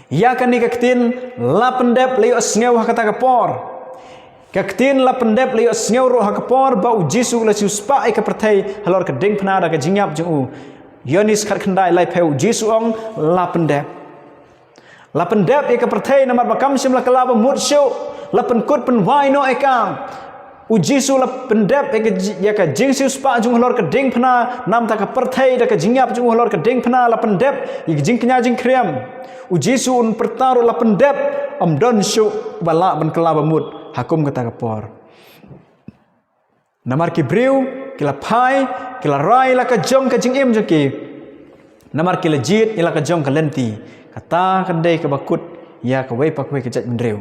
Ïa kane ka ktien la pyndep la ïohsngew ha kata ka por. Ka ktien la pyndep la ïohsngew ruh ha ka por ba u Jisu u la siewspah ïa ka pyrthei halor ka diengphna da ka jingïap jong u. Ïoannis khatkhyndai laiphew, u Jisu ong, la pyndep. La pyndep ïa ka pyrthei namar ba kam shym la kylla ba mut shuh, la pynkut pynwai noh ïa ka. U Jisu la pyndep ïa ka ji-, ïa ka jingsiewspah jong u halor ka diengphna, namar ta ka pyrthei da ka jingïap jong u halor ka diengphna la pyndep ïa ka jingkñia jingkhriam. U Jisu un pyrta ruh la pyndep, ym don shuh ba lah ban kylla ba mut ha kum kata ka por. Namar ki briew ki la phai, ki la rai la ka jong ka jingim jong ki. Namar ki la jied ïa la ka jong ka lynti. Kata ka dei kaba kut ïa kawei pa kawei ka jaitbynriew.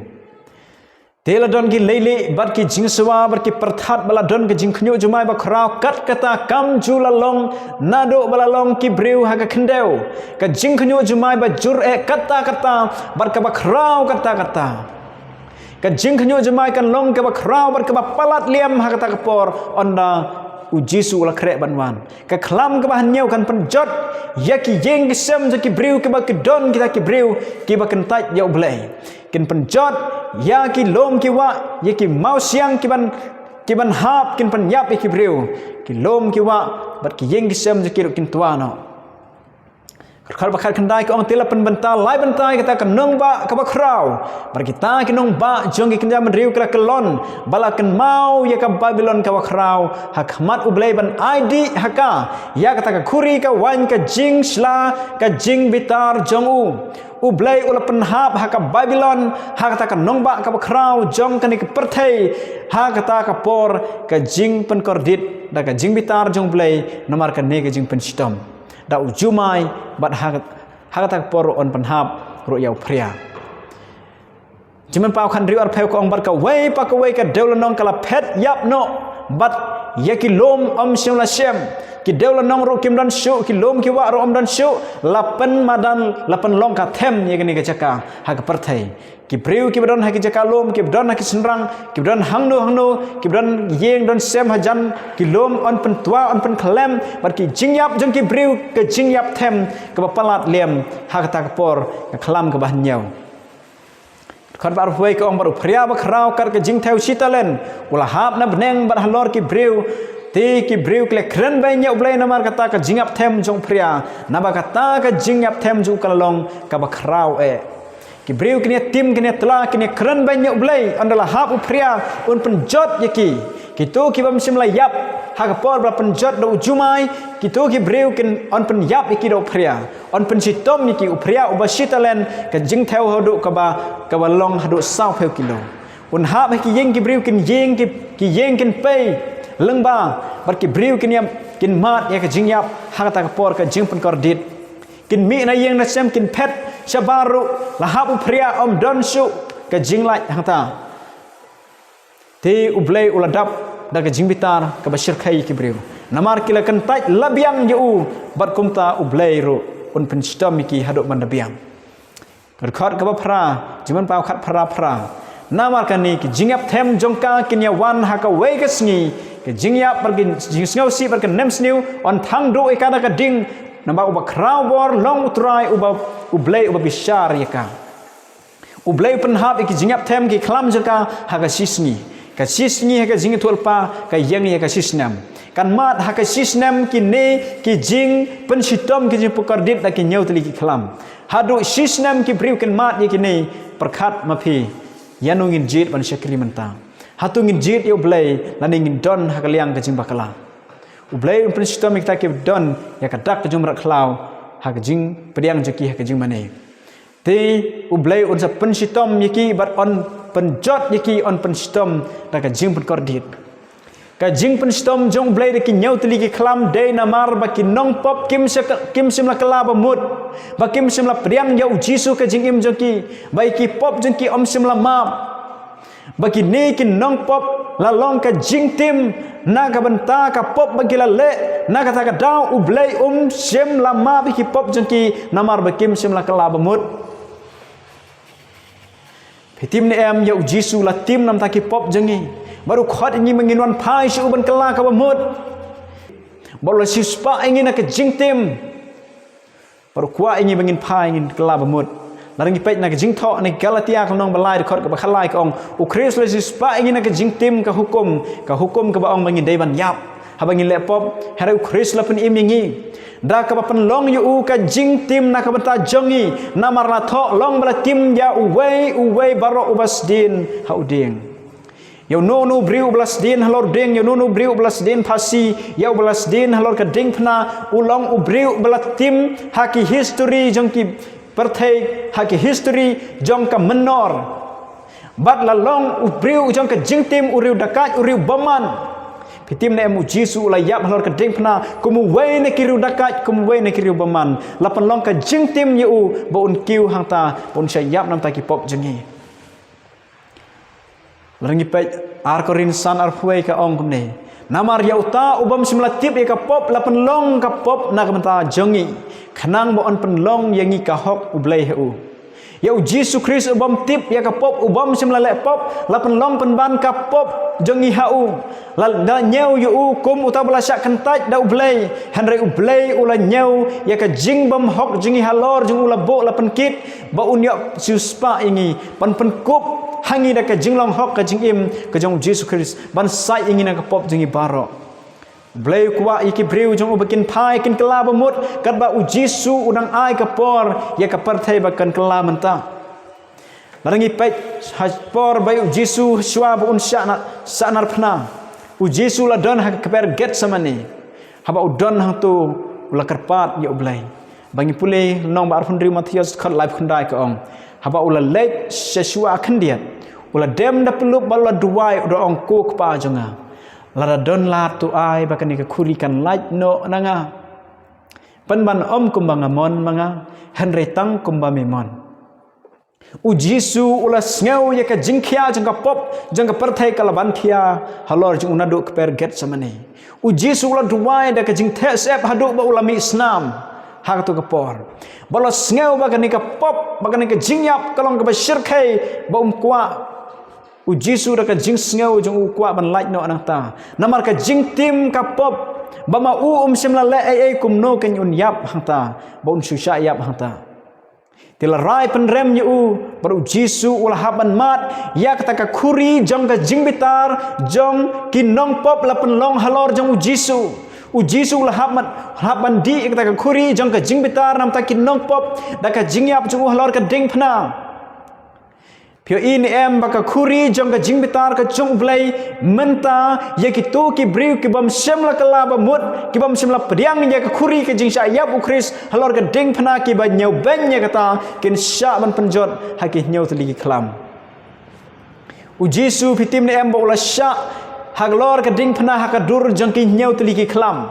Te la don ki leilieh bad ki jingsawa bad ki pyrthat ba la don ka jingkhynñiuh jumai bakhraw kat kata kam ju la long naduh ba la long ki briew ha ka khyndew. Ka jingkhynñiuh jumai ba jur eh katta katta bad kaba khraw katta katta. Ka jingkhynñiuh jumai kan long kaba khraw bad kaba palat liam ha kata ka por ynda u Jisu u la khreh ban wan. Ka khlam kaba hynñiew kan pynjot ïa ki ïing ki sem jong ki briew kiba ki don kita ki briew kiba kyntait ïa U Blei. Kin pynjot ïa ki lum ki wah, ïa ki mawsiang kiban, kiban hap, kin pynïap ïa ki briew. Ki lum ki wah bad ki ïing ki sem jong ki ruh kin twa noh. Khat ba khatkhyndai ka ong, te la pynbynta lai bynta ïa kata ka nongbah kaba khraw. Bad kita ki nongbah jong ki kynja bynriew ki la kyllon, ba la kynmaw ïa ka Babilon kaba khraw ha khmat U Blei ban ai dih ha ka ïa kata ka khuri ka waiñ ka jingshla ka jingbitar jong u. U Blei u la pynhap ha ka Babilon, ha kata ka nongbah kaba khraw jong kane ka pyrthei, ha kata ka por ka jingpynkordit da ka jingbitar jong U Blei namar kane ka jingpynshitom. Da u jumai bad ha, ha kata ka por un pynhap ruh ïa u phria. Jingmynpaw khathynriew arphew ka ong, bad kawei pa kawei ka dewlynnong ka la phet ïap noh, bad ïa ki lum ym shym la shem. Ki dewlynnong ruh kim don shuh, ki lum ki wah ruh ym don shuh, la pynmadan, la pynlong ka them ïa kane ka jaka ha ka pyrthei. Ki briew kiba don ha ki jaka lum, kiba don ha ki shynrang, kiba don hangno hangno, kiba don ïing don sem hajan ki lum, yn pyntwa, yn pynkhlem, bad ki jingïap jong ki briew, ka jingïap them kaba palat lem ha kata ka por, ka khlam kaba hynñiew. Dkhot ba arphew wei ka ong, bad u phria ba khraw kat ka jingthew shi talen u la hap na bneng bad halor ki briew. Te ki briew ki la kren beiñ ïa U Blei namar kata ka jingïap them jong u phria, naba kata ka jingïap them jong u ka la long kaba khraw eh. Ki briew kin ïa tim, kin ïa tla, kin ïa kren beiñ ïa U Blei, ynda la hap u phria un pynjot ïa ki. Kito ki bym shym la ïap ha ka por ba la pynjot da u jumai, kito ki briew kin yn pynïap ïa ki da u phria. Yn pynshitom ïa ki. U phria uba shi talen ka jingthew haduh kaba, kaba long haduh sawphew kilo. Un hap ha ki ïing ki briew kin ïing ki, ki ïing kin pei lyngba, bad ki briew kin ïap, kin mad ïa ka jingïap ha kata ka por ka jingpynkordit. Kin mih na ïing na sem, kin phet shabar ruh, la hap u phria ym don shuh ka jinglait hangta. Te U Blei u la dap da ka jingbitar kaba shyrkhei ïa ki briew, namar ki la kyntait la biang ïa u, bad kumta U Blei ruh un pynshitom ïa ki haduh ban da biang. Ka dkhot kaba phra, Jingmynpaw khatphra phra. Namar kane ka jingïap them jong ka kin ïa wan ha kawei ka sngi, ka jingïap bad ka jingsngewsih bad ka nemsniew, yn thang duh ïa ka da ka ding, naba uba khraw bor long U Trai, uba, U Blei uba bishar ïa ka. U Blei u pynhap ïa ki jingïap them ki khlam jong ka ha ka shi sngi. Ka shi sngi ha ka jingïathuhlypa ka ïeng ïa ka shi snem. Kan mad ha ka shi snem kine ki jingpynshitom, ki jingpynkordit da ki hynñiew tylli ki khlam. Haduh shi snem ki briew kin mad ïa kine. Pyrkhat ma phi, ïano ngin jied ban shakri mynta? Hato ngin jied ïa U Blei lane ngin don ha ka liang ka jingbakla? U Blei un pynshitom ïa kita ki don ïa ka dak ka jingmrad khlaw ha ka jingpdiang jong ki ha ka jingmane. Te U Blei un sa pynshitom ïa ki bad yn pynjot ïa ki, yn pynshitom da ka jingpynkordit. Ka jingpynshitom jong U Blei da ki hynñiew tylli ki khlam dei namar ba ki nongpop kim sha-, kim shym la kylla ba mut, ba kim shym la pdiang ïa U Jisu ka jingim jong ki, ba ïa ki pop jong ki ym shym la map. Ba kine ki nongpop la long ka jingtim na ka bynta ka pop ba ki la leh, na kata ka daw U Blei um shym la map ïa ki pop jong ki namar ba kim shym la kylla ba mut. Phi tim ne em, ïa U Jisu la tim namar ki pop jong ngi. Bad u khot ïa ngi ba ngin wan phai sha u ban kylla ka ba mut. Bad u la siewspah ïa ngi na ka jingtim. Bad u kwah ïa ngi ba ngin phai ngin kylla ba mut. Lada ngi peit na ka jingthoh na Galatia ka lynnong ba lai, dkhot kaba khatlai ka ong, U Khrist u la siewspah ïa ngi na ka jingtim ka hukum, ka hukum kaba ong ba ngin dei ban ïap haba ngin leh pop, hynrei U Khrist u la pynim ïa ngi da kaba pynlong ïa u ka jingtim na ka bynta jong ngi, namar la thoh long ba la tim ïa uwei uwei baroh uba sdien ha u dieng. Ïa uno uno u briew uba la sdien halor dieng, ïa uno uno u briew uba la sdien phasi, ïa uba la sdien halor ka diengphna, u long u briew uba la tim ha ki history jong ki pyrthei, ha ki history jong ka mynnor. Bad la long u briew jong ka jingtim, u riew dakait, u riew bymman. Phi tim ne em, U Jisu u la ïap halor ka diengphna kum uwei na ki riew dakait, kum uwei na ki riew bymman. La pynlong ka jingtim ïa u ba un kiew hangta, ba un shah ïap namar ki pop jong ngi. Lada ngi peit ar Korinth san arphew wei ka ong kumne: Namar ïa uta u bym shym la tip ïa ka pop la pynlong ka pop na ka bynta jong ngi, khnang ba un pynlong ïa ngi ka hok U Blei ha u. Ïa U Jisu Khrist u bym tip ïa ka pop, u bym shym la leh pop, la pynlong pynban ka pop jong ngi ha u. La, la ñiew ïa u kum uta ba la shah kyntait da U Blei, hynrei U Blei u la ñiew ïa ka jingbymhok jong ngi halor jong u, la buh la pynkit, ba un ïoh siewspah ïa ngi, ban pynkup ha ngi da ka jinglong hok ka jingim ka jong U Jisu Khrist, ban sait ïa ngi na ka pop jong ngi baroh. U Blei u kwah ïa ki briew jong u ba kin phai, kin kylla ba mut, katba U Jisu u dang ai ka por ïa ka pyrthei ba kan kylla mynta. Lada ngi peit ha por ba ïa U Jisu, shuwa ba un shah na, shah narphna, U Jisu u la don ha ka kper Gethsemane. Haba u don hangto, u la kyrpad ïa U Blei. Ba ngi pule nong ba arphew hynriew Mathaios khot laiphew khyndai ka ong. Haba u la leit sha shuwa khyndiat, u la dem da pyllup bad u la duwai, u da ong, Ko Kpa jong nga, lada don lad to ai ba kane ka khuri kan lait noh na nga. Pynban ym kumba nga mon ma nga, hynrei tang kumba me mon. U Jisu u la sngew ïa ka jingkhia jong ka pop jong ka pyrthei ka la ban khia halor jong u naduh kper Getsemane. U Jisu u la duwai da ka jingtheh syep haduh ba u la mih snam ha kato ka por. Ba u la sngew ba kane ka pop, ba kane ka jingïap ka long kaba shyrkhei ba um kwah. U Jisu da ka jingsngew jong u kwah ban lait noh nangta. Namar ka jingtim ka pop ba ma u um shym la leh ei ei, kumno kein un ïap hangta, ba un shu shah ïap hangta. Te la rai pynrem ïa u, bad u Jisu u la hap ban mad ïa kata ka khuri jong ka jingbitar jong ki nongpop la pynlong halor jong u Jisu. U Jisu u la hap ban, hap ban dih ïa kata ka khuri jong ka jingbitar namar ki nongpop da ka jingïap jong u halor ka diengphna. Phi ïohi ne em ba ka khuri jong ka jingbitar ka jong U Blei mynta ïa kito ki briew ki bym shym la kylla ba mut, ki bym shym la pdiang ïa ka khuri ka jingshah ïap u Khrist halor ka diengphna, kiba ñiewbeiñ ïa kata kin shah ban pynjot ha ki hynñiew tylli ki khlam. U Jisu, phi tim ne em ba u la shah halor ka diengphna ha ka dur jong ki hynñiew tylli ki khlam.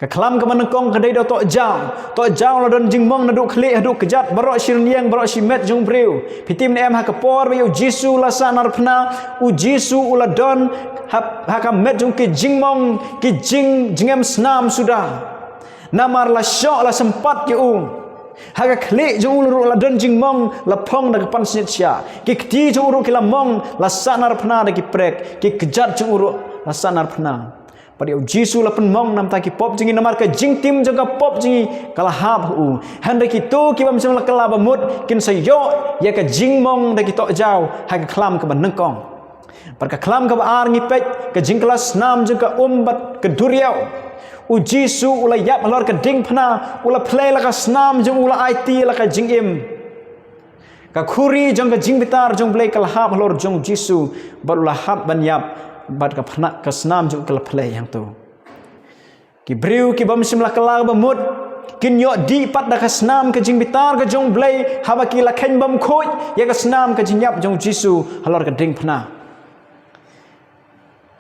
Ka khlam kaba nyngkong ka dei da u tohjaw. Tohjaw la don jingmong naduh khlieh haduh kjat, baroh shi rynïeng, baroh shi met jong u briew. Phi tim ne em ha ka por ba ïa u Jisu la sahnarphna, u Jisu u la don ha, ha ka met jong ki jingmong, ki jing, jingem snam suda. Namar la shoh, la sympat ïa u. Ha ka khlieh jong u ruh la don jingmong, la phong da ka pansngiat shiah. Ki kti jong u ruh ki la mong, la sahnarphna da ki prek. Ki kjat jong u ruh la sahnarphna. Bad ïa u Jisu la pynmong namar ki pop jong ngi, namar ka jingtim jong ka pop jong ngi ka la hap ha u. Hynrei kito ki bym shym la kylla ba mut kin sa ïoh ïa ka jingmong da ki tohjaw ha ka khlam kaba nyngkong. Bad ka khlam kaba ar ngi peit ka jingkylla snam jong ka um bad ka duriaw. U Jisu u la ïap halor ka diengphna, u la plie la ka snam jong u, la aiti la ka jingim. Ka khuri jong ka jingbitar jong U Blei ka la hap halor jong u Jisu, bad u la hap ban ïap, bad ka phna, ka snam jong u ka la plie hangto. Ki briew ki bym shym la kylla ba mut kin ïoh dih pat da ka snam ka jingbitar ka jong U Blei, haba ki la kheiñ bymkhuid ïa ka snam ka jingïap jong u Jisu halor ka diengphna.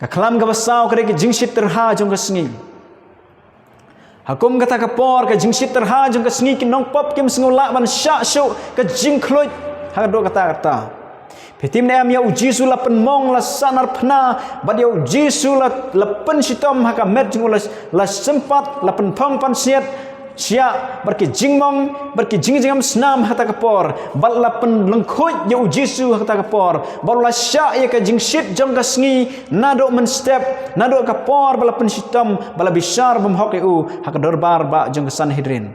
Ka khlam kaba saw ka dei ka jingshit tyrha jong ka sngi. Ha kum kata ka por ka jingshit tyrha jong ka sngi, ki nongpop kim sngew lah ban shah shuh ka jingkhluit haduh katta katta. Phi tim ne em, ïa u Jisu la pynmong, la sahnarphna, bad ïa u Jisu la, la pynshitom ha ka met jong u, la, la sympat, la pynphong pansngiat shiah, bad ki jingmong, bad ki jing, jingem snam ha kata ka por, bad la pynlyngkhuid ïa u Jisu ha kata ka por, bad la shah ïa ka jingshit jong ka sngi naduh mynstep, naduh ka por ba la pynshitom, ba la bishar bymhok ïa u ha ka dorbar bah jong ka Sanhedrin.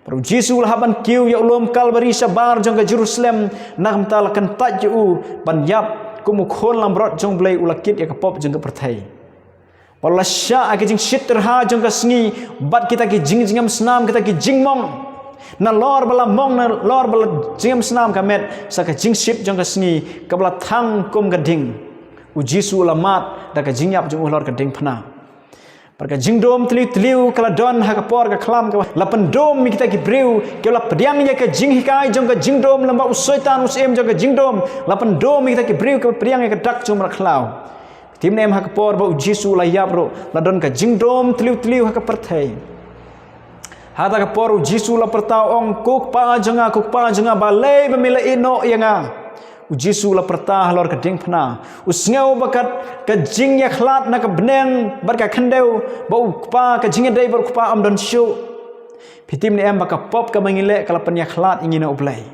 Bad u Jisu u la hap ban kiew ïa u lum Kalbari shabar jong ka Jerusalem, na ka bynta la kyntait ïa u ban ïap kum u Khun langbrot jong U Blei, u la kit ïa ka pop jong ka pyrthei. Bad la shah ïa ka jingshit tyrha jong ka sngi, bad kita ki jing, jingem snam, kita ki jingmong. Nalor ba la mong, nalor ba la jingem snam ka met, sa ka jingshit jong ka sngi kaba la thang kum ka ding, u Jisu u la mad da ka jingïap jong u halor ka diengphna. Bad ka jingdum tliw tliw ka la don ha ka por ka khlam kaba la pyndum ïa kita ki briew, kiba la pdiang ïa ka jinghikai jong ka jingdum, lem bad u Soitan u syiem jong ka jingdum, la pyndum ïa kita ki briew kiba pdiang ïa ka dak jong u mrad khlaw. Tim ne em, ha ka por ba u Jisu u la ïap ruh, la don ka jingdum tliw tliw ha ka pyrthei. Ha kata ka por u Jisu u la pyrta, u ong, "Ko Kpa jong nga, ko Kpa jong nga, balei ba me la ïehnoh ïa nga?" U Jisu u la pyrta halor ka diengphna. U sngew ba kat ka jingïakhlad na ka bneng bad ka khyndew, ba u Kpa, ka jingïadei bad u Kpa ym don shuh. Phi tim ne em ba ka pop kaba ngi leh ka la pynïakhlad ïa ngi na U Blei?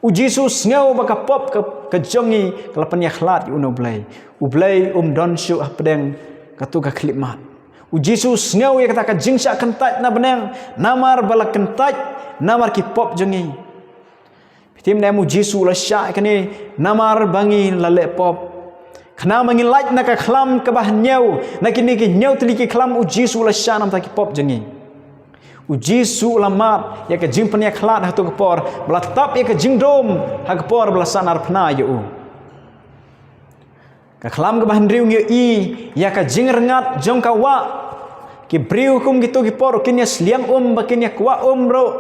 U Jisu u sngew ba ka pop ka, ka jong ngi ka la pynïakhlad ïa u na U Blei. U Blei um don shuh hapdeng kato ka khyllipmat. U Jisu u sngew ïa kata ka jingshah kyntait na bneng, namar ba la kyntait namar ki pop jong ngi. Phi tim ne em, u Jisu u la shah ïa kane namar ba ngi la leh pop. Khnang ba ngin lait na ka khlam kaba hynñiew na kine ki hynñiew tylli ki khlam, u Jisu u la shah namar ki pop jong ngi. U Jisu u la mad ïa ka jingpynïakhlad ha kato ka por, ba la tap ïa ka jingdum ha ka por ba la sahnarphna ïa u. Ka khlam kaba hynriew ngi ïohi ïa ka jingrngat jong ka wah. Ki briew kum kito ki por kin ïa sliang um ba kin ïa kwah um ruh.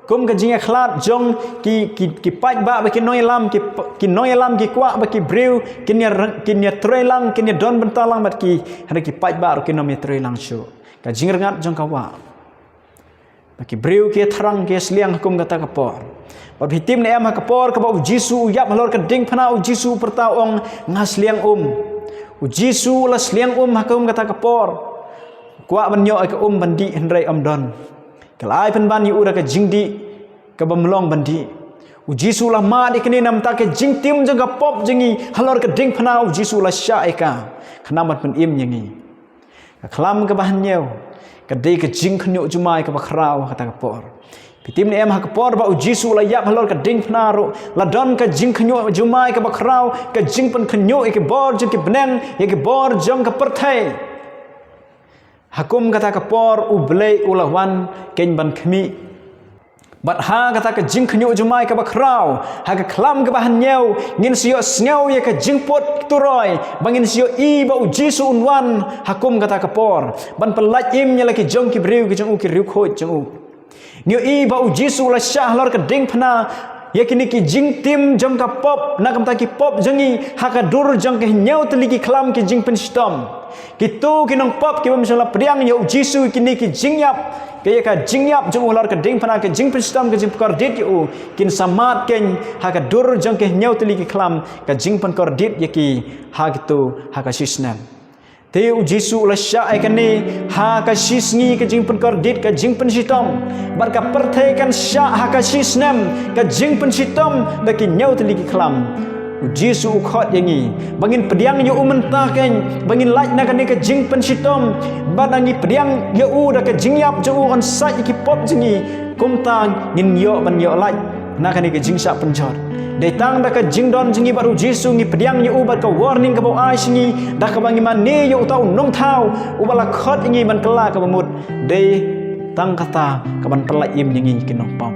Kum ka jingïakhlad jong ki, ki, ki paidbah bad ki nongïalam, ki, ki nongïalam ki kwah ba ki briew kin ïa reng-, kin ïa trei lang, kin ïa don bynta lang bad ki, hynrei ki paidbah ruh kin ym ïa trei lang shuh. Ka jingryngkat jong ka wah. Ba ki briew ki ïa thrang ki ïa sliang ha kum kata ka por. Bad phi tip ne em ha ka por kaba u Jisu u ïap halor ka diengphna, u Jisu u pyrta u ong, nga sliang um. U Jisu u la sliang um ha kum kata ka por. Kwah ban ïoh ïa ka um ban dih hynrei ym don. Ka la ai pynban ïa u da ka jingdih kaba ym long ban dih. U Jisu u la mad ïa kane namar ka jingtim jong ka pop jong ngi halor ka diengphna, u Jisu u la shah ïa ka. Khnang ban pynim ïa ngi. Ka khlam kaba hynñiew ka dei ka jingkhynñiuh jumai kaba khraw ha kata ka por. Phi tip ne em ha ka por ba u Jisu u la ïap halor ka diengphna ruh la don ka jingkhynñiuh jumai kaba khraw, ka jingpynkhynñiuh ïa ki bor jong ki bneng, ïa ki bor jong ka pyrthei. Ha kum kata ka por u Blei u la wan keiñ ban khmih. Bad ha kata ka jingkhynñiuh jumai kaba khraw, ha ka khlam kaba hynñiew, ngin sa ïohsngew ïa ka jingput turoi, ba ngin sa ïohi ba u Jisu un wan ha kum kata ka por ban pyllait im ïa la ki jong ki briew ki jong u, ki riewkhuid jong u. Ngi ïohi ba u Jisu u la shah halor ka diengphna ïa kine ki jingtim jong ka pop, na ka bynta ki pop jong ngi, ha ka dur jong ki hynñiew tylli ki khlam ki jingpynshitom. Kito ki nongpop ki bym shym la pdiang ïa u Jisu ïa kine ki jingïap, ka ïa ka jingïap jong u halor ka diengphna, ka jingpynshitom, ka jingpynkordit ïa u, kin sa mad keiñ ha ka dur jong ki hynñiew tylli ki khlam ka jingpynkordit ïa ki ha kito, ha ka shisnem. Te u Jisu u la shah ïa kane ha ka shisngi, ka jingpynkordit, ka jingpynshitom. Bad ka pyrthei kan shah ha ka shisnem, ka jingpynshitom da ki hynñiew tylli ki khlam. U Jisu u khot ïa ngi ba ngin pdiang ïa u mynta keiñ, ba ngin lait na kane ka jingpynshitom. Bad ngi pdiang ïa u da ka jingïap jong u, un sait ïa ki pop jong ngi. Kumta ngin ïoh ban ïoh lait na kane ka jingshah pynjot. Dei tang da ka jingdon jong ngi bad u Jisu, ngi pdiang ïa u bad ka warning kaba u ai sha ngi, da kaba ngi mane ïa uta u nongthaw uba la khot ïa ngi ban kylla kaba mut. Dei tang kata kaban pyllait im ïa ngi ki nongpop.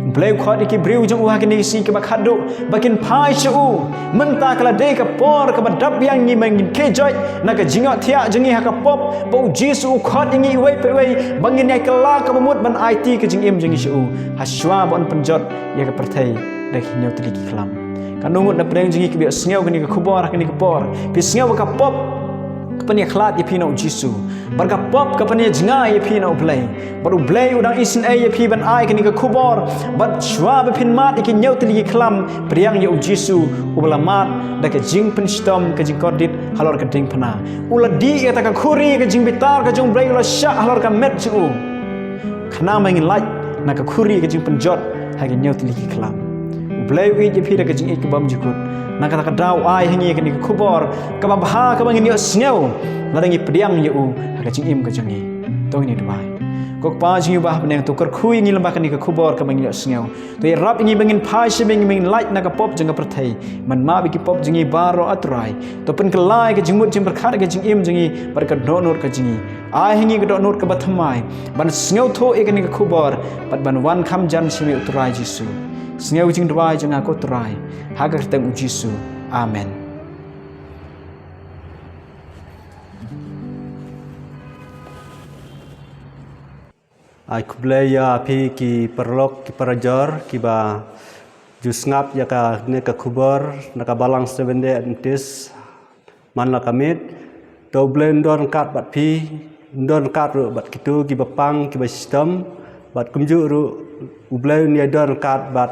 U Blei u khot ïa ki briew jong u ha kine ki sngi kiba khatduh ba kin phai sha u. Mynta ka la dei ka por kaba dap biang ïa ngi ba ngin khie joit na ka jingïohthiah jong ngi ha ka pop, ba u Jisu u khot ïa ngi iwei pa iwei ba ngin ïa kylla kaba mut ban aiti ka jingim jong ngi sha u, ha shuwa ba un pynjot ïa ka pyrthei da ki hynñiew tylli ki khlam. Katno ngut na pdeng jong ngi kiba ïohsngew kane ka khubor ha kane ka por, phi sngew ba ka pop ka pynïakhlad ïa phi na u Jisu, bad ka pop ka pynïajngai ïa phi na u Blei. Bad u Blei u dang isynei ïa phi ban ai kane ka khubor. Bad shuwa ba phin mad ïa ki hynñiew tylli ki khlam, pdiang ïa u Jisu uba la mad da ka jingpynshitom, ka jingkordit halor ka diengphna. U la dih ïa kata ka khuri ka jingbitar ka jong u Blei, u la shah halor ka met jong u. Khnang ba ngin lait na ka khuri ka jingpynjot ha ki hynñiew tylli ki khlam. U Blei u ïeit ïa phi da ka jingïeit ka bymjukut. Na kata ka daw u ai ha ngi kane ka khubor kaba bha kaba ngin ïohsngew lada ngi pdiang ïa u ha ka jingim ka jong ngi. To ngin ïa duwai. Ko Kpa jong ngi uba ha bneng, to kyrkhu ïa ngi lyngba kane ka khubor kaba ngin ïohsngew. To ïarap ïa ngi ba ngin phai sha me, ba ngin lait na ka pop jong ka pyrthei. Ban map ïa ki pop jong ngi baroh, A Trai. To pynkylla ïa ka jingmut jingpyrkhat ka jingim jong ngi bad ka dohnud ka jong ngi. Ai ha ngi ka dohnud kaba thymmai ban sngewthuh ïa kane ka khubor bad ban wan kham jan sha me, U Trai Jisu. Sngew ka jingduwai jong nga, ko Trai, ha ka kyrteng U Jisu. Amen. Ai khublei ïa phi ki paralok ki parajor kiba ju sngap ïa kane ka khubor na ka Balang Seventh Day Adventist man la ka miet. To U Blei un don ryngkat bad phi, un don ryngkat ruh bad kito kiba pang, kiba shitom, bad kumjuh ruh U Blei un ïa don ryngkat bad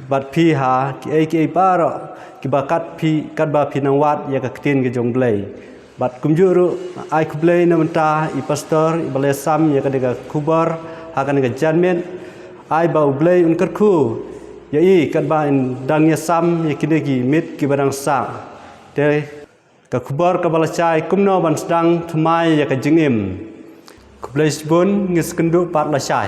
bad phi ha kiei kiei baroh kiba kat phi, katba phi nang wad ïa ka ktien ka jong U Blei. Bad kumjuh ruh ai khublei na bynta i pastor iba la sam ïa kane ka khubor ha kane ka janmiet. Ai ba U Blei un kyrkhu ïa i katba in dang ïa sam ïa kine ki miet kiba dang sah. Te ka khubor kaba la shai, kumno ban sdang thymmai ïa ka jingim. Khublei shibun, ngin sa ïakynduh pat la shai.